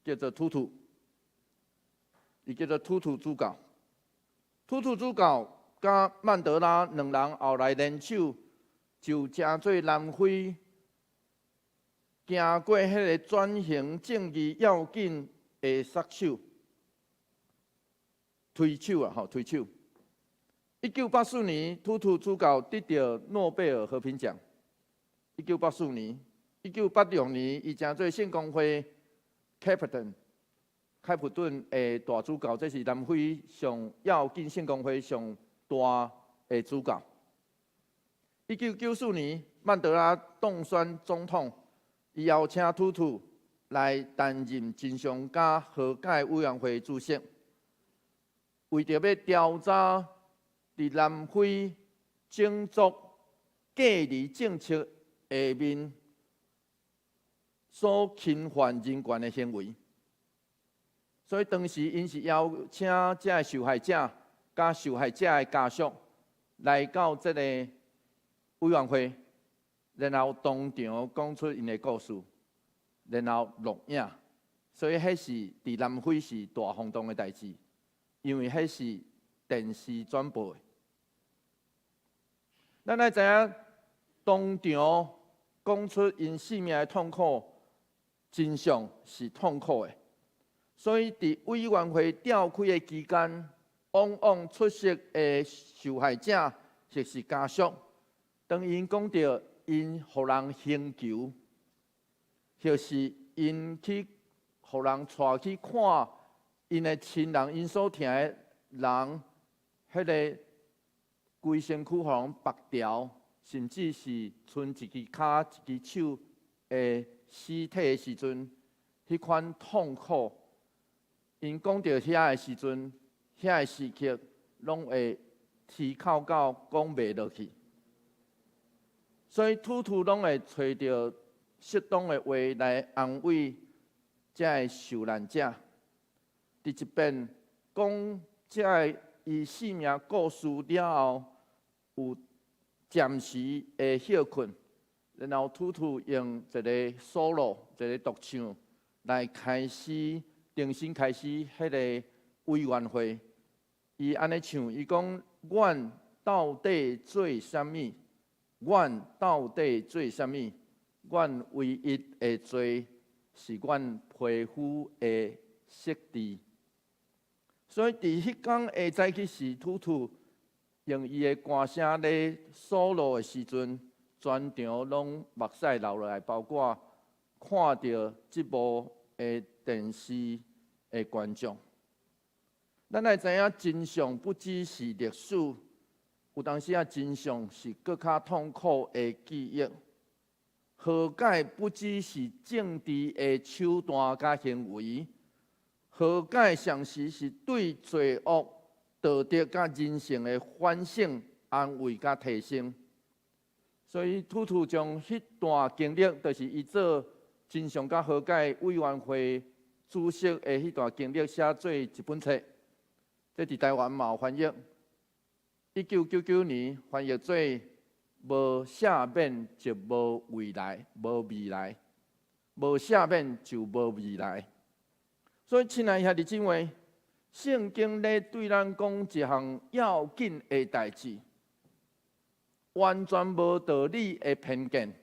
叫做圖圖，伊叫做圖圖主教。圖圖主教佮曼德拉兩人後來聯手，就成做南非行過彼个轉型正義要緊的殺手、推手啊，吼，推手。1984年，圖圖主教得著諾貝爾和平獎。1984年，1986年，伊成做聖公會 Captain 開普敦的大主教，這是南非上要緊聖公會上大的主教。1994年，曼德拉當選總統，伊邀請圖圖來擔任真相佮和解委員會主席，為著欲調查佇南非種族隔離政策下面所侵犯人權的行為，所以當時𪜶是邀請這个受害者佮受害者的家屬來到這个委員會，然後當場講出𪜶的故事，然後錄影，所以彼是佇南非是大轟動的代誌，因為彼是電視轉播的。咱愛知影，當場講出𪜶性命的痛苦，真相是痛苦的。所以佇委員會召開的期間，往往出席的受害者或是家屬，當𪜶講著𪜶予人刑求，或是𪜶去予人帶去看𪜶的親人，𪜶所疼的人，彼个規身軀予人縛牢，甚至是賰一支跤、一支手的屍體的時陣，彼款痛苦，𪜶講著遐的時陣，遐个時刻，攏會啼哭到講袂落去。所以圖圖攏會揣著適當的話來安慰這个受難者。佇一遍講這个伊性命故事了後，有暫時的歇睏，然後圖圖用一個 solo 一个獨唱來開始重新開始彼个委員會。伊按呢唱，伊講：阮到底做啥物？阮到底做啥物？阮唯一的罪是阮皮膚的色澤。所以佇彼工下早起時，圖圖用伊的歌聲咧 solo 的時陣，全場攏目屎流落來，包括看著這幕的電視的觀眾。咱愛知影真相不只是歷史，有當時啊真相是閣較痛苦的記憶。和解不只是政治的手段佮行為，和解上時是對罪惡、道德佮人性的反省、安慰佮提升。所以圖圖將彼段經歷，就是伊做真相佮和解委員會主席的彼段經歷，寫做一本冊。這佇台灣嘛有翻譯，1999年翻譯做《無赦免就無未來，無未來，無赦免就無未來》。所以，親愛兄弟姊妹，聖經咧對咱講一項要緊的代誌，完全無道理的偏見，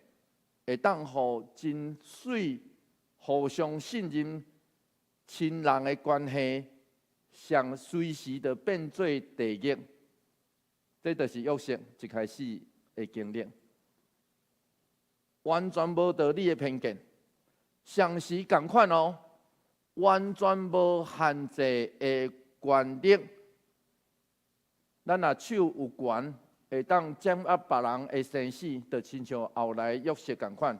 會當予真媠互相信任親人的關係，上隨時就變做地獄。這就是約瑟一開始的經歷，完全無道理的偏見，相時仝款哦，完全無限制的權力。咱若手有權，會當掌握別人的生死，就親像後來約瑟仝款，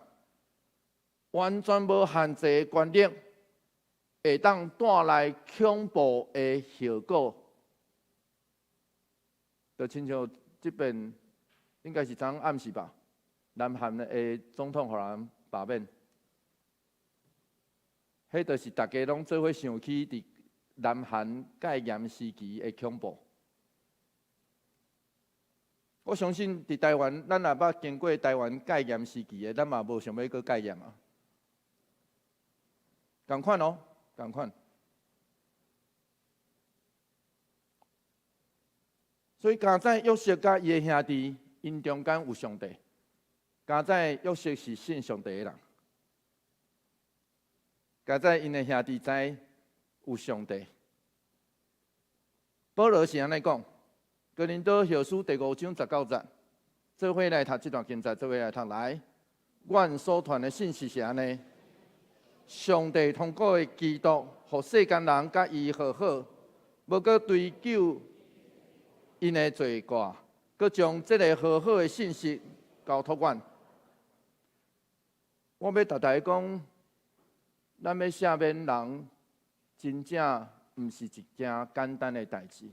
完全無限制的權力，會當帶來恐怖的後果，就親像這邊應該是昨暗時吧，南韓的總統予人罷免。彼就是逐家攏做伙想起佇南韓戒嚴時期的恐怖。我相信佇台灣，咱若捌經過台灣戒嚴時期的，咱嘛無想欲閣戒嚴啊。仝款哦，仝款。所以，佳哉約瑟佮伊的兄弟，𪜶中間有上帝。佳哉約瑟是信上帝的人。佳哉𪜶的兄弟知有上帝。保羅是按呢講，哥林多後書第五章十九節，做伙來讀這段經節，做伙來讀來。阮所傳的信息是按呢，上帝通過基督，予世間人佮伊和好，無閣追究𪜶的罪過，閣將這个和好的信息交託阮。我欲逐大家講，咱欲赦免人，真正毋是一件簡單的代誌，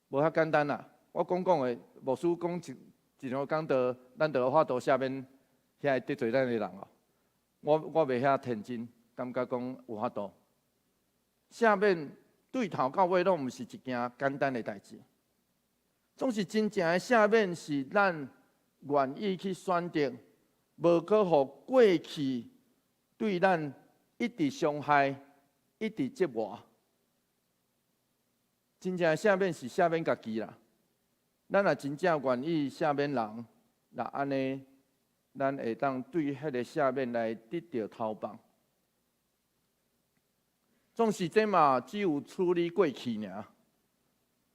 無遐簡單啦。我講講的，牧師講一兩講道，咱就有法度赦免遐個得罪咱的人哦。我袂遐天真，感覺講有法度赦免，對頭到尾攏毋是一件簡單的代誌。總是真正的赦免是咱願意去選擇，無閣予過去對咱一直傷害、一直折磨。真正的赦免是赦免家己啦。咱若真正願意赦免人，若按呢，咱會當對彼个赦免來得著頭放。總是這嘛只有處理過去爾，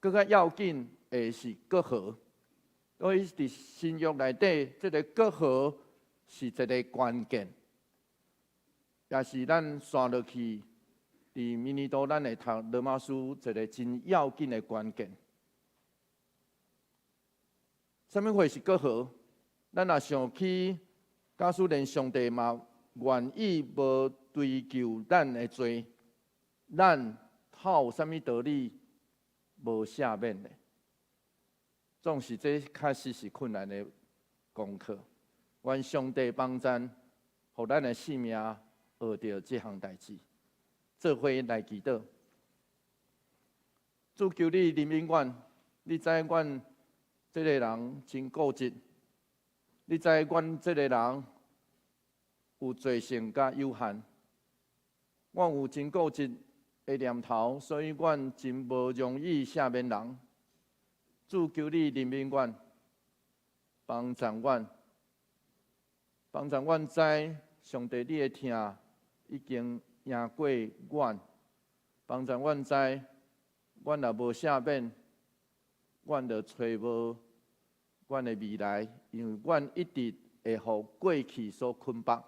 閣較要緊的是割和。所以佇新約內底，這个割和是一個關鍵，也是咱紲落去佇明年度咱會讀羅馬書一個真要緊的關鍵。啥物貨是割和？咱若想起，假使連上帝嘛願意無追究咱的罪，咱透有啥物道理無赦免呢？總是這確實是困難的功課。願上帝幫贊，予咱的性命學著這項代誌，做伙來祈禱。主求你憐憫阮，你知阮這个人真固執，你知阮這个人有罪性佮有限，阮有真固執的念頭，所以阮真無容易赦免人。主求你憐憫阮，幫助阮，幫助阮知上帝你的疼已經贏過阮，幫助阮知，阮若無赦免，阮就揣無阮的未來，因為阮一直會予過去所捆綁。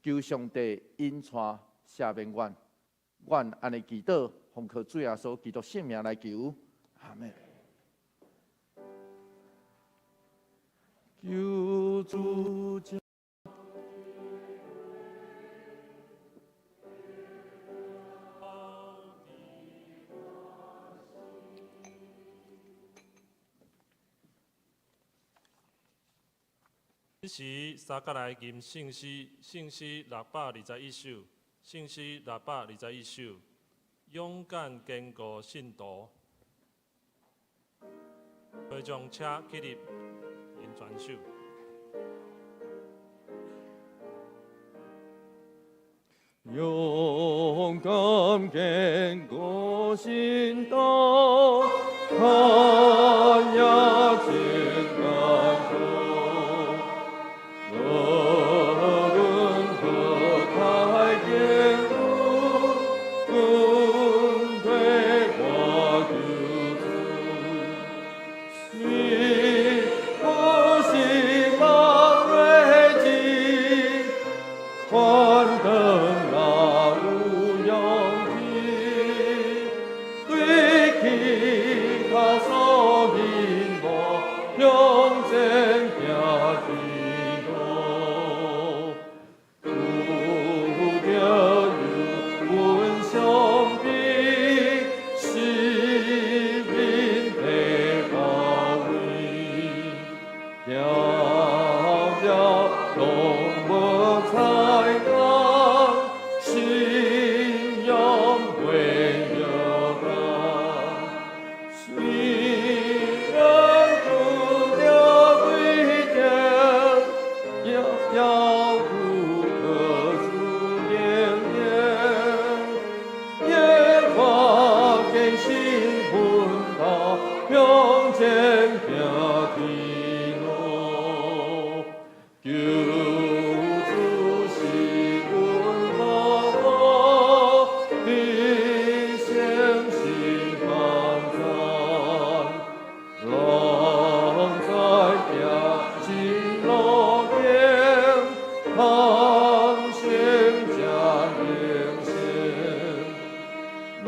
求上帝引帶赦免阮，阮按呢祈禱，奉靠主耶穌基督聖名來求，阿們。求主將。這時，三角來吟聖詩，聖詩621首，聖詩621首，勇敢堅固信徒，陪將車起立，吟全首。勇敢堅固信徒，看也真艱苦，無論何太艱苦，跟隨我救主，雖不是萬銳志，幻燈那有勇氣，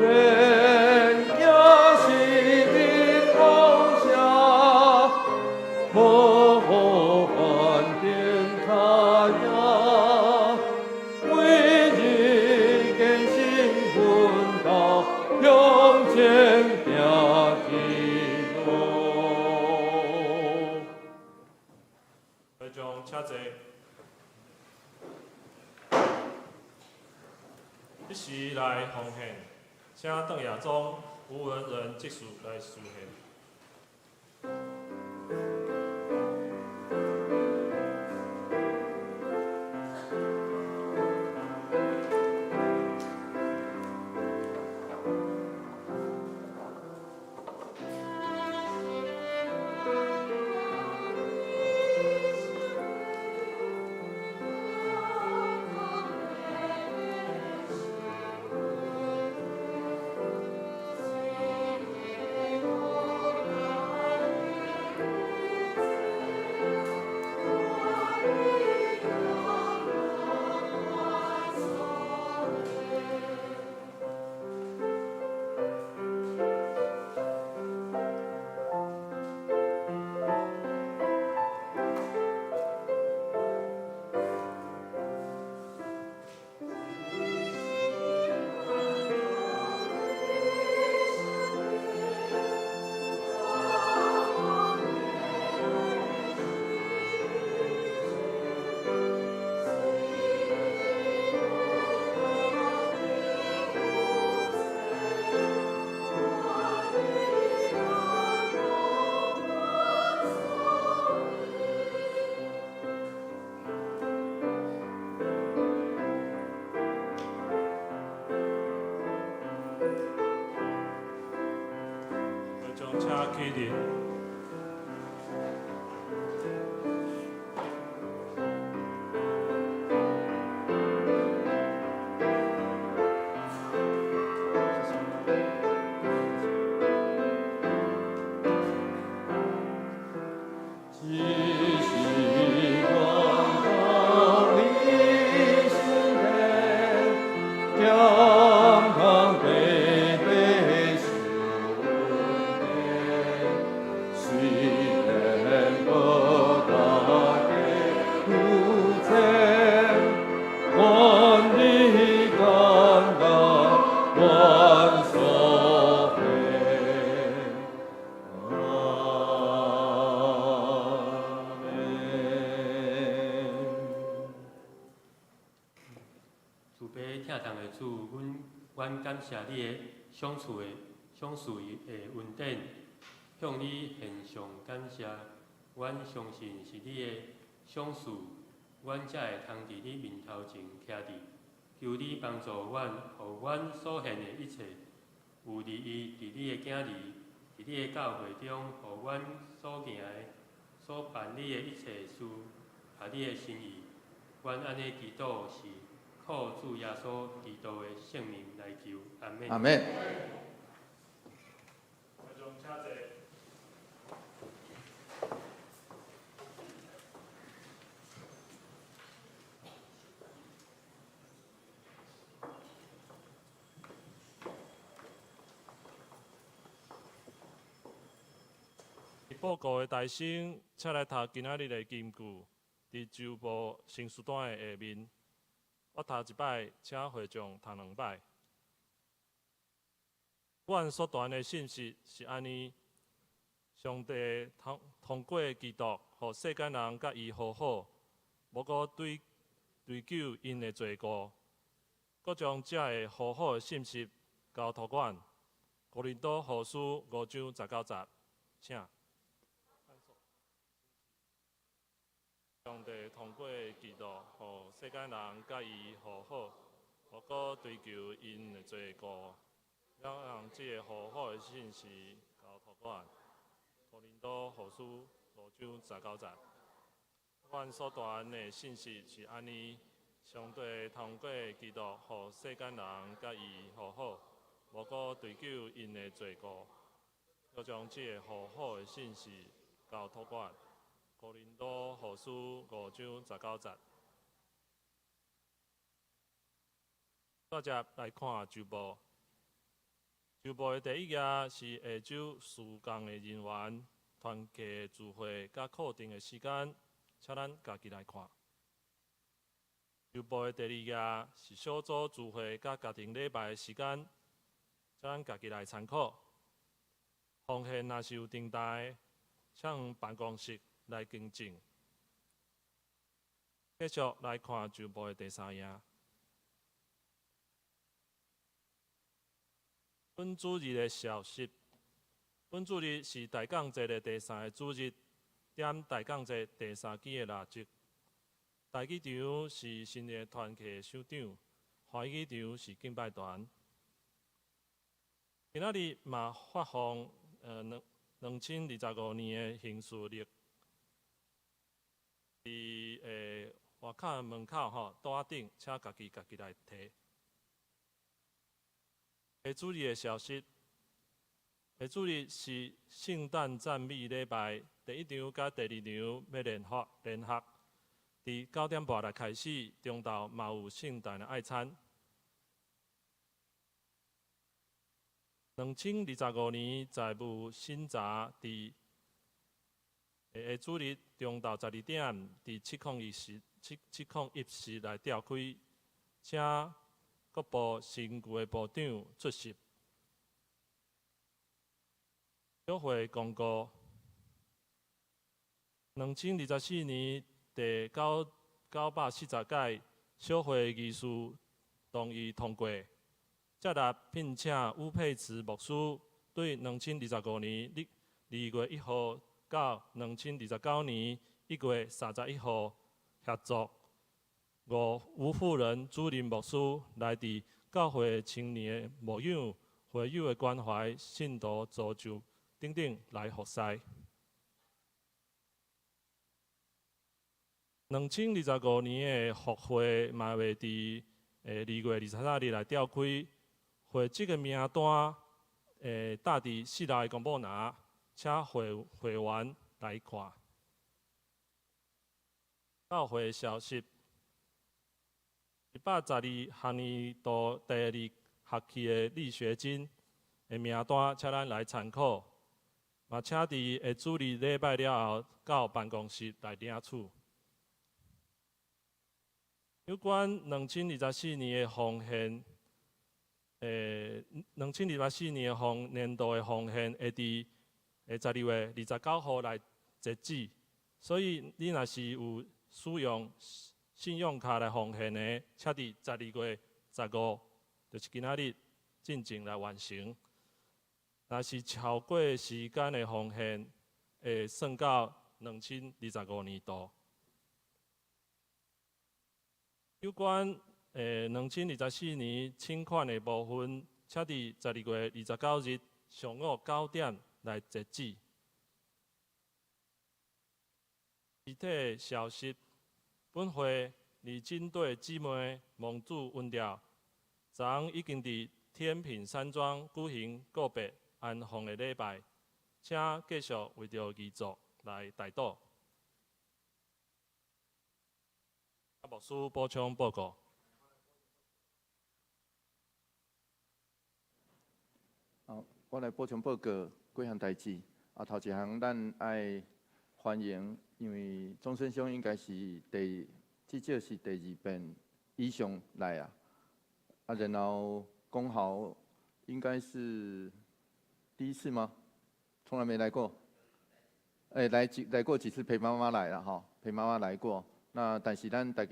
免惊是恁往下，无烦定脚影，每日坚心奋斗，向前行去路。会长，请坐。彼时来奉献，请邓亚宗、吴文仁执事来司献。会长，请起立。只是愿到你身边，健康白白受恩典，虽然无大家有钱，愿你感恩愿所献。阿们。慈悲疼痛的主，阮感谢你的賞賜的賞賜的恩典，向你獻上感謝。阮相信是你的賞賜，阮才會通佇你面頭前徛佇。求你幫助阮，予阮所獻的一切有利於佇你的囝兒，佇你的教會中，予阮所行的、所辦理的一切事，合你的心意。阮按呢祈禱是靠主耶穌基督的聖名來求，阿們。阿們。會長，請坐。報告的大聲，請來讀今仔日的金句，佇周報成書單的下面。我讀一擺，請會長讀兩擺。阮所傳的信息是按呢：上帝通過基督，予世間人佮伊和好，無閣追究𪜶的罪過，閣將這个和好的信息交託阮。哥林多後書5章19節，請。上帝通過基督，予世間人佮伊和好，無閣追究𪜶的罪過，讓這个和好的信息交託阮。哥林多後書5章19節，阮所傳的信息是按呢：上帝通過基督，予世間人佮伊和好，無閣追究𪜶的罪過，閣將這个和好的信息交託阮。哥林多後書5章19節。大家來看周報。周報的第一頁是下晝事工的人員、團契聚會佮固定的時間，請咱家己來看。周報的第二頁是小組聚會佮家庭禮拜的時間，請咱家己來參考。奉獻若是有訂單的，請辦公室來更正。繼續來看周報的第三頁。本主日的消息。本主日是大降節的第三个主日，點大降節第三支的蠟燭。大禮場是新年團契的首長，歡喜場是敬拜團。今仔日嘛發放2025年的行事曆，佇外口門口吼，桌仔頂，請家己來提。下主日的消息，下主日是聖誕讚美禮拜，第一場佮第二場欲聯合，佇9點半來開始，中晝嘛有聖誕的愛餐。2025年財務審查佇下主日中晝12點，佇701室701室來召開，請各部新舊的部長出席。小會公告：2024年第940屆小會議事動議通過，接納聘請吳佩慈牧師，對2025年2月1號到2029年1月31號協助吳富仁主任牧師來佇教會青年的牧養、會友的關懷、信徒造就等等來服侍。2025年的復會嘛會佇2月23日來召開，會籍的名單會貼佇四樓的公布欄，請會員來看。教會消息：112學年度第二學期的勵學金的名單，請咱來參考。嘛，請佇下主日禮拜了後，到辦公室來領取。有關2024年的奉獻，2024年的年度的奉獻會佇12月29號來截止，所以你若是有使用信用卡來奉獻的，請佇12月15，就是今仔日進前來完成。若是超過時間的奉獻，會算到2025年度。有關2024年請款的部分，請佇12月29日上午9點來截止。具體消息，本會李金隊姊妹蒙主恩召，昨昏已經佇天平山莊舉行告別安放的禮拜，請繼續為著遺族來代禱。牧師補充報告。好，我來補充報告幾項代誌。啊，頭一項咱愛歡迎，因為鍾生兄應該是至少是第二遍以上來啊。啊，然後講豪應該是第一次嗎？從來沒來過。欸，來過幾次，陪媽媽來了哈，陪媽媽來過。那但是咱大家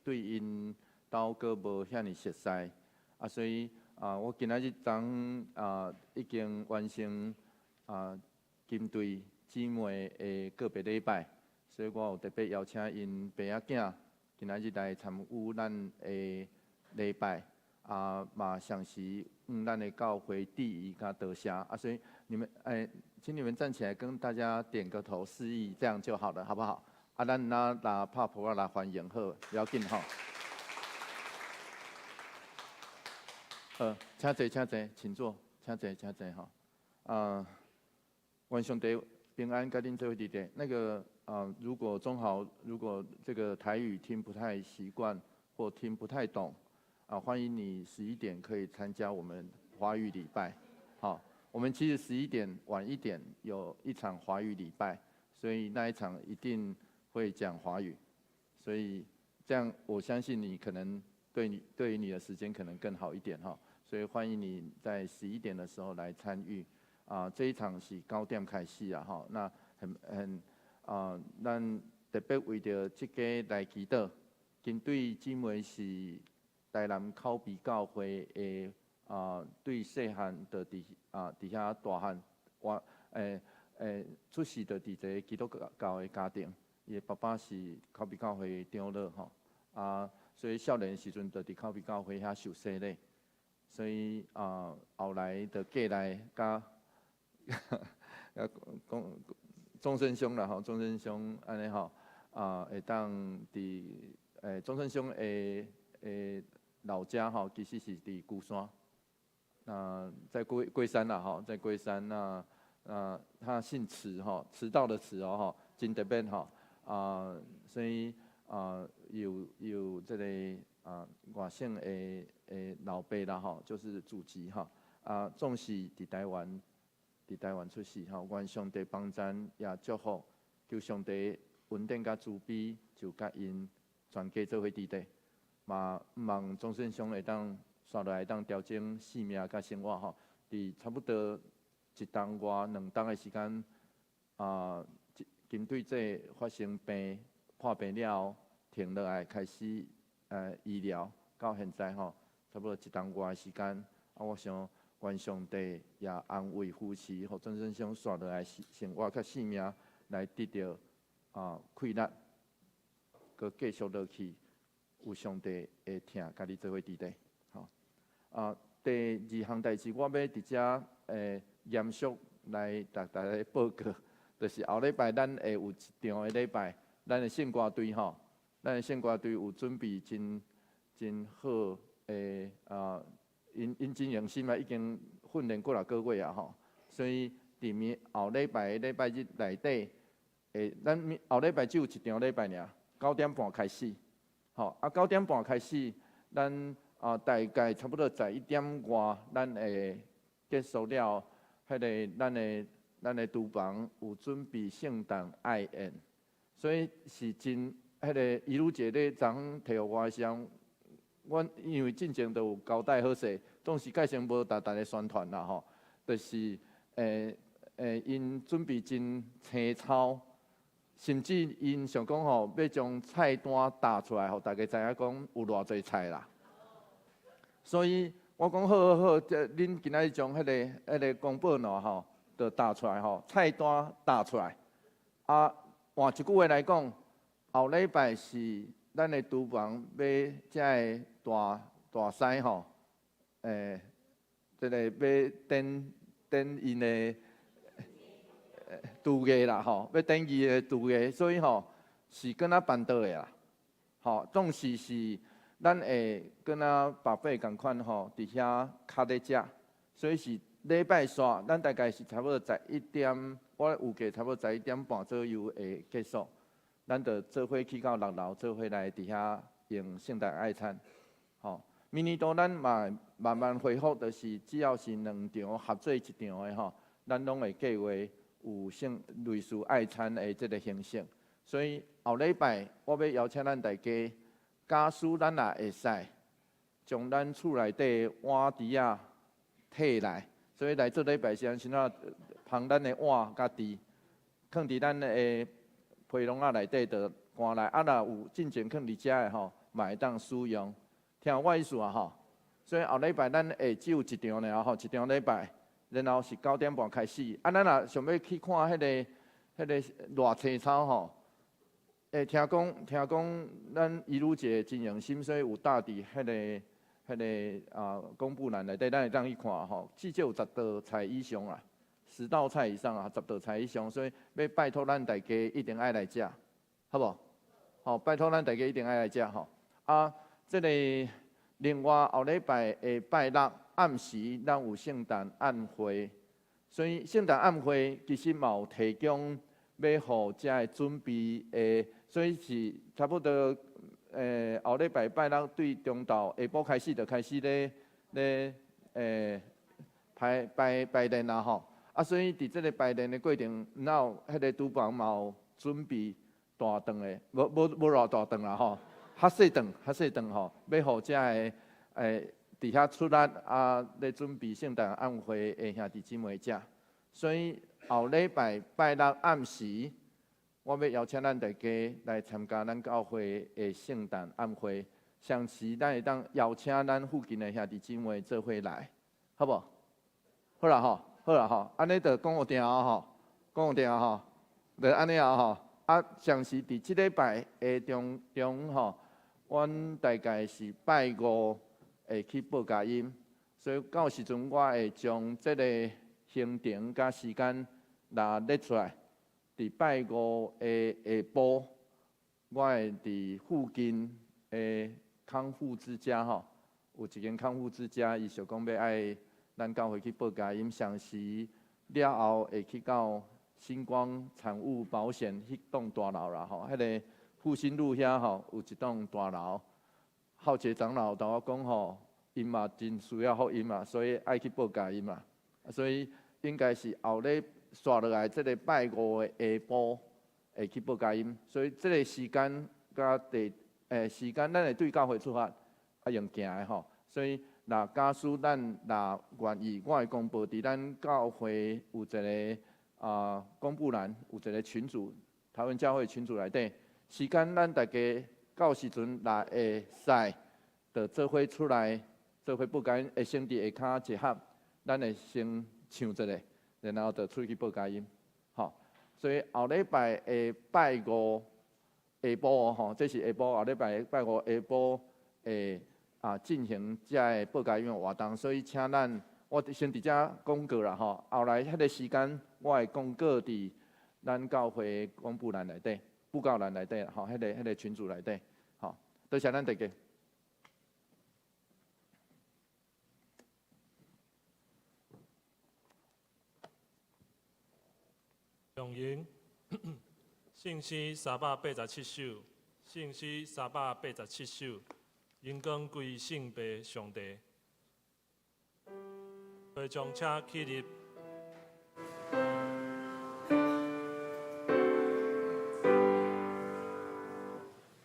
對𪜶兜閣無遐爾熟似，啊，所以啊，我今仔日昨昏啊已經完成啊金隊姊妹的告別禮拜，所以我有特別邀請𪜶爸仔囝今仔日來參與咱的禮拜，啊，嘛同時向咱的教會致意佮多謝，啊，所以你們欸，請你們站起來跟大家點個頭示意，這樣就好了，好不好？啊，咱來拍噗仔來歡迎好，不要緊吼。請坐，請坐，請坐，請坐，請坐吼。啊，願上帝平安，佮恁做伙佇咧。那個啊，如果中豪如果這個台語聽不太習慣或聽不太懂，啊，歡迎你11點可以參加我們華語禮拜。好，我們其實十一點晚一點有一場華語禮拜，所以那一場一定會講華語，所以這樣我相信你可能對你對於你的時間可能更好一點哈，所以歡迎你在十一點的時候來參與。啊，這一場是9點開始啊，吼，那很啊，咱特別為著這家來祈禱，針對姊妹是台南口鼻教會的啊，對細漢就佇啊佇遐大漢，我出世就佇一個基督教的家庭，伊的爸爸是口鼻教會的長老吼，啊，所以少年時陣就佇口鼻教會遐受洗禮，所以啊後來就過來佮啊，講鍾生兄啦吼，鍾生兄按呢吼，啊，會當佇鍾生兄的老家吼，其實是佇龜山，那在龜山啦吼，在龜山那他姓遲吼，遲到的遲哦吼，真特別吼，啊，所以啊有這個啊外省的老爸啦吼，就是祖籍吼，啊，總是佇台灣。佇台灣出世吼，願上帝幫贊也祝福，求上帝恩典佮慈悲，就佮𪜶全家做伙佇底，嘛望鍾生兄會當紲落來當調整性命佮生活吼。佇差不多一冬外兩冬的時間，啊，針對這發生病破病了後，停落來開始醫療，到現在吼，差不多一冬外的時間，啊，我想。願上帝也安慰扶持，予鍾生兄紲落來生活佮性命來得著啊氣力，閣繼續落去，有上帝的疼，佮你做伙佇底。吼啊，第二項代誌，我欲佇遮嚴肅來逐大家報告，就是後禮拜咱會有一場的禮拜，咱的聖歌隊吼，咱的聖歌隊有準備真真好的啊。𪜶真用心啊，已經訓練幾若個月啊吼，所以佇明後禮拜禮拜日內底，咱後禮拜只有一場禮拜爾，九點半開始，吼啊九點半開始，咱啊大概差不多11點外，咱會結束了，彼个咱的廚房有準備聖誕愛宴，所以是真彼个怡如姐咧昨昏提予我的時陣。阮因為進前都有交代好勢，總是蓋先無逐逐个宣傳啦吼，就是𪜶準備真青草，甚至𪜶想講吼，欲將菜單貼出來，予大家知影講有偌濟菜啦。所以我講好好好，這恁今仔日將彼个公布欄吼，就貼出來吼，菜單貼出來。啊，換一句話來講，後禮拜是咱的廚房欲遮个大大師吼，這个欲展展𪜶的廚藝啦吼，欲展伊的廚藝，所以吼是敢若辦桌的啦，吼，總是是咱會敢若 buffet 仝款吼，佇遐較咧食，所以是禮拜紲，咱大概是差不多十一點，我預計差不多11點半左右會結束。咱就做伙去到6樓，做伙來佇遐用聖誕愛餐，吼。明年度咱嘛慢慢恢復，就是只要是兩場合做一場的吼，咱攏會計劃有聖類似愛餐的這個形式。所以後禮拜我欲邀請咱大家，假使咱若會使，將咱厝內底碗櫥仔提來，所以來做禮拜時陣，先仔捧咱的碗佮匙，囥佇咱的皮籠仔內底就搬來，啊，若有進前囥佇遮的吼，嘛會當使用。聽有我意思啊吼？所以後禮拜咱會只有一場爾吼，一場禮拜，然後是九點半開始。啊，咱若想欲去看彼个熱青草吼，聽講咱怡如姐真用心，所以有搭佇彼个啊公布欄內底，咱會當去看吼，至少有十道菜以上啊。10道菜以上啊，十道菜以上，所以欲拜託咱大家一定愛來食，好無？好，拜託咱大家一定愛來食吼。啊，這个另外後禮拜的拜六暗時，咱有聖誕宴會，所以聖誕宴會其實嘛有提供欲予遮的準備的，所以是差不多後禮拜拜六對中晝下晡開始就開始咧咧。排排排练啦吼。啊，所以佇這个排练的过程，然後彼个廚房嘛有準備大頓的，無無無偌大頓啦吼，較細頓較細頓吼，欲予遮个佇遐出力啊，咧準備聖誕晚會的兄弟姊妹食。所以後禮拜拜六暗時，我欲邀請咱大家來參加咱教會的聖誕晚會。相時咱會當邀請咱附近的兄弟姊妹做伙來，好無？好啦吼。好啦吼，按呢就講予定吼，講予定吼，就按呢啊吼。啊，上是佇這禮拜的中中吼，阮大概是拜五會去報佳音，所以到時陣我會將這个行程佮時間來列出來。佇拜五的下晡，我會佇附近的康復之家吼，有一間康復之家，伊想講欲愛咱教會去報佳音，相時了後會去到星光產物保險彼棟大樓啦吼，彼个復興路遐吼有一棟大樓，浩傑長老同我講吼，𪜶嘛真需要福音嘛，所以愛去報佳音嘛，所以應該是後禮紲落來這个拜五的下晡會去報佳音，所以這个時間佮地時間，咱會對教會出發，啊用行的吼，所以。若假使咱若願意，我會公布佇咱教會有一个啊公布欄，有一个群組，台灣教會群組內底，時間咱大家到時陣若會使，就做伙出來，做伙報佳音，會先佇下跤集合，咱會先唱一下，然後就出去報佳音，吼。所以後禮拜的拜五下晡吼，這是下晡，後禮拜拜五下晡會。啊，進行這个報佳音的活動，所以請咱我先佇遮廣告啦吼。後來彼个時間，我會公告佇咱教會公布欄內底、布告欄內底吼，彼个群組內底，吼。多謝咱大家。用言聖詩387首，聖詩387首。榮光歸聖父上帝，會眾請起立。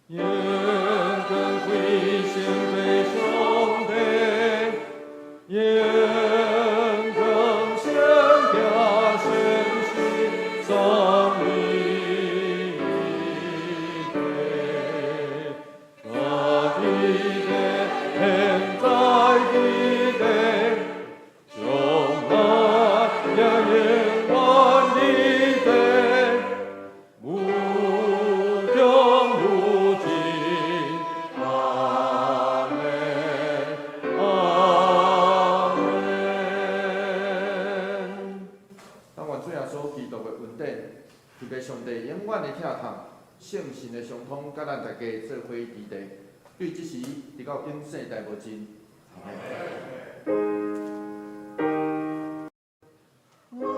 榮光歸聖父上帝，榮光聖子聖神三位一體，在地現在地地，將來也永遠的地，無窮無盡。阿們，阿們。但願主耶穌基督的恩典，天父上帝永遠的疼痛，聖神的相通，佮咱大家做伙佇地，對這時直到永世代無盡。阿們。阿們，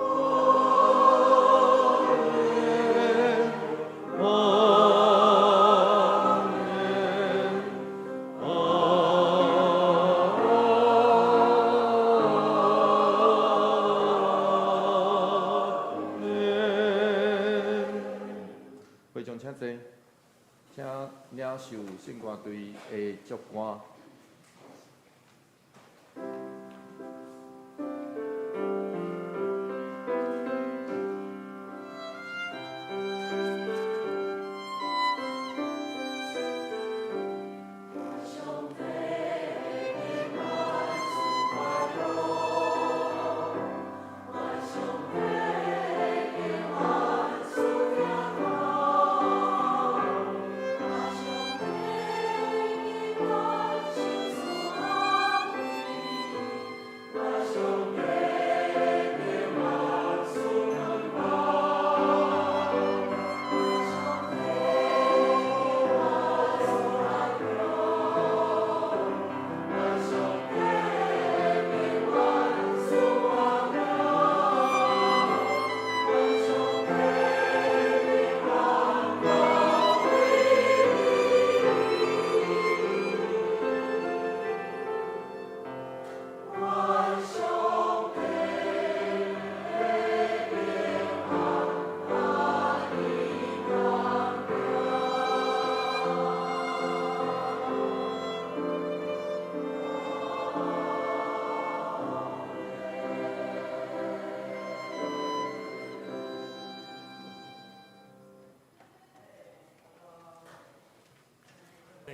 阿們。會眾請坐，請領受聖歌隊的祝歌。上帝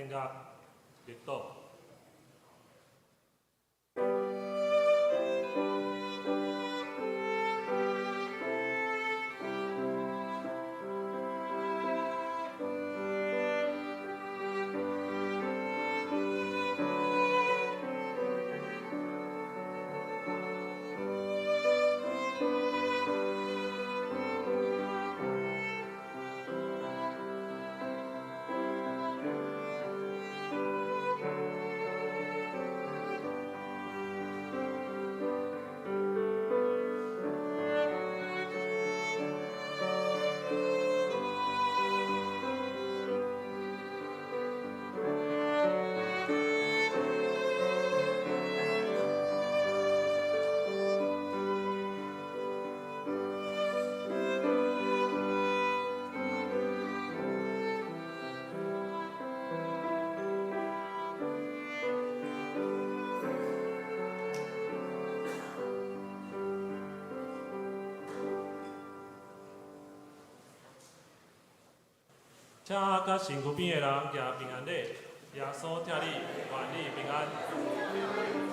献乐祝祷。請佮身軀邊的人行平安禮，耶穌疼你，願你平安。